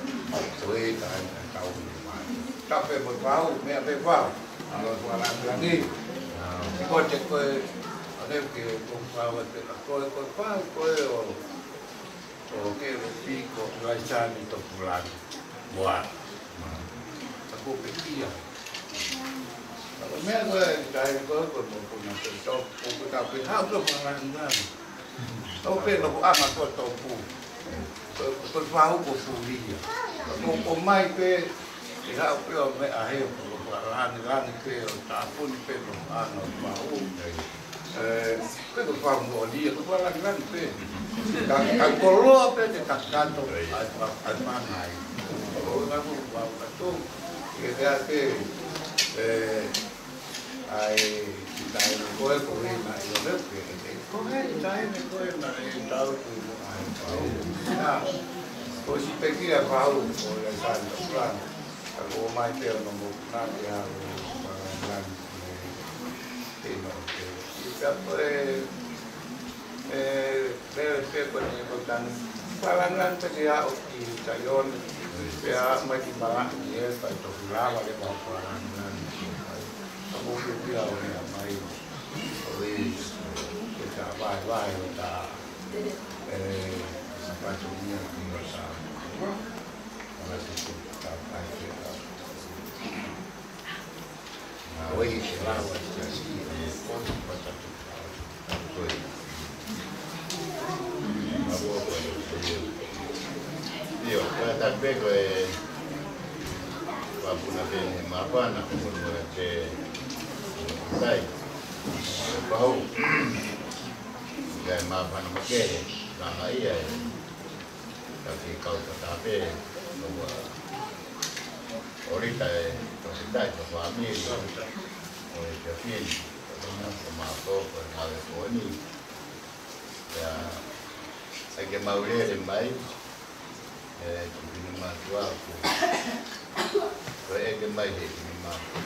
Ko e ka ai ka tau ni mai. Tape mo Pau, meʻa pē Pau. ʻAlo fua la lagi. Ko te koe, ʻa ne ke ko Pau e pē ka koe, ko Pau, ko e ʻo ʻo Kelesi ko Laisani Topulani. Moa. Ka ko pekia. Ka ko meʻa ko e taimi ko ē ko e mokopuna pē tō, ko e ka pē haʻu pē fakalangilangi. Tō pē nofoʻanga ko Topu. Ko, ko Pau ko Pulia. Ka ko, ko mai pē, ʻe haʻu pē ʻo meʻa he ko fakalangilangi pē ʻo tāpuni pē nofoʻanga ʻo Pau. Ē, pē ko Pau mo lia, ko fakalangilangi pē. Ka, ka koloa pē ke kakato, ʻai pa, ʻai pangai. Ko ngā ko Pau ka tō, ke te ake, ē, ʻai, taimi ko ē ko e na i o leu ke, ē, ko e taimi ko e na e tau ko mo ʻai Pau. Nā, ko si pekia Pau, ko e Laisani Topulani. Ka ko mai pē ʻo no mo na ke a ko fakalangilangi. Ē, ʻino, ē, ʻi ka ko e, ē, lele pē ko eni ko tanu. Fakalangilangi pē ke aʻu ki Saione. Pea mai ki Malaʻe ē, fai toki lava ke mau fakalangilangi. Ka mou ke pia ʻo meʻa mai. ʻOi, ke ta vaevae ʻo ta, ē, sapatu ia ki ʻo ta. Ala te te ta kai ke ta. ʻIo, ko e tapu pē ko e papuna pē ne mapana ko mo te sai. Pau. Ia mapana mo ke, ka ia e. Ka ke kau ka tape, ʻo ua. ʻOlita e, ko e tai, ko e fāmili, ʻo e Fiafini, ko e mā, ko e mā, ko e ngāue ko eni. Ia, ʻai ke mau lele mai, ē, ki pini mātuʻa ko, ko e ʻeke mai he pini mātuʻa.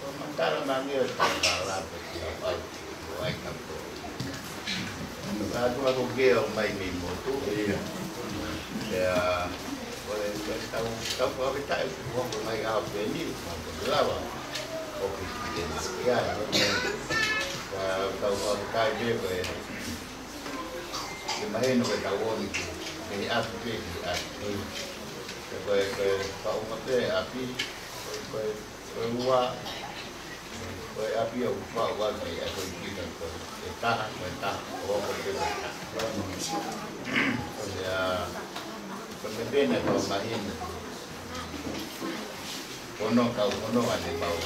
Ko e matala mangi ʻo e tau kālata ki a pau, ko ai ka ko. Ka tuʻa ko ke ʻomai mei motu. Ia. Ia, ko e, ko e tau, tau fakafetaʻi kuo hoko mai ʻa peni, ma ko ke lava. ʻO ke kite na. Ia, ka tau fakafetaʻi pē ko e, ke mahino ko e tau ʻomi ki, mei ʻapi pē ki ʻapi. Ia, ko e, ko e, paʻuma pē ʻapi, ko e, ko e, ko e ua, ko e ʻapi ʻoku faʻu ʻaki ʻa e ko e kita ko e taha, ko e taha, ko e hoko pē ko e taha. Ia, ko e meʻa pē naʻe fakamahino. Ko hono kau hono ane mau.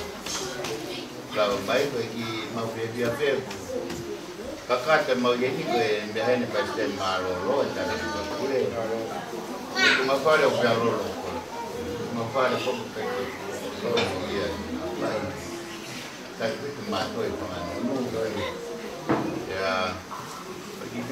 Kau mai ko e kiʻi mau pēpia pē. Kakata mau ia ni ko e meʻa heni Palesiteni Mālōlō, e tana ki Papule. Ko ma fale ʻo pea lolo ko. Ko ma fale ko ko kai ko. Ko ia. Kai ko ko mātou e fanga nonu. Ia, ko e kiʻi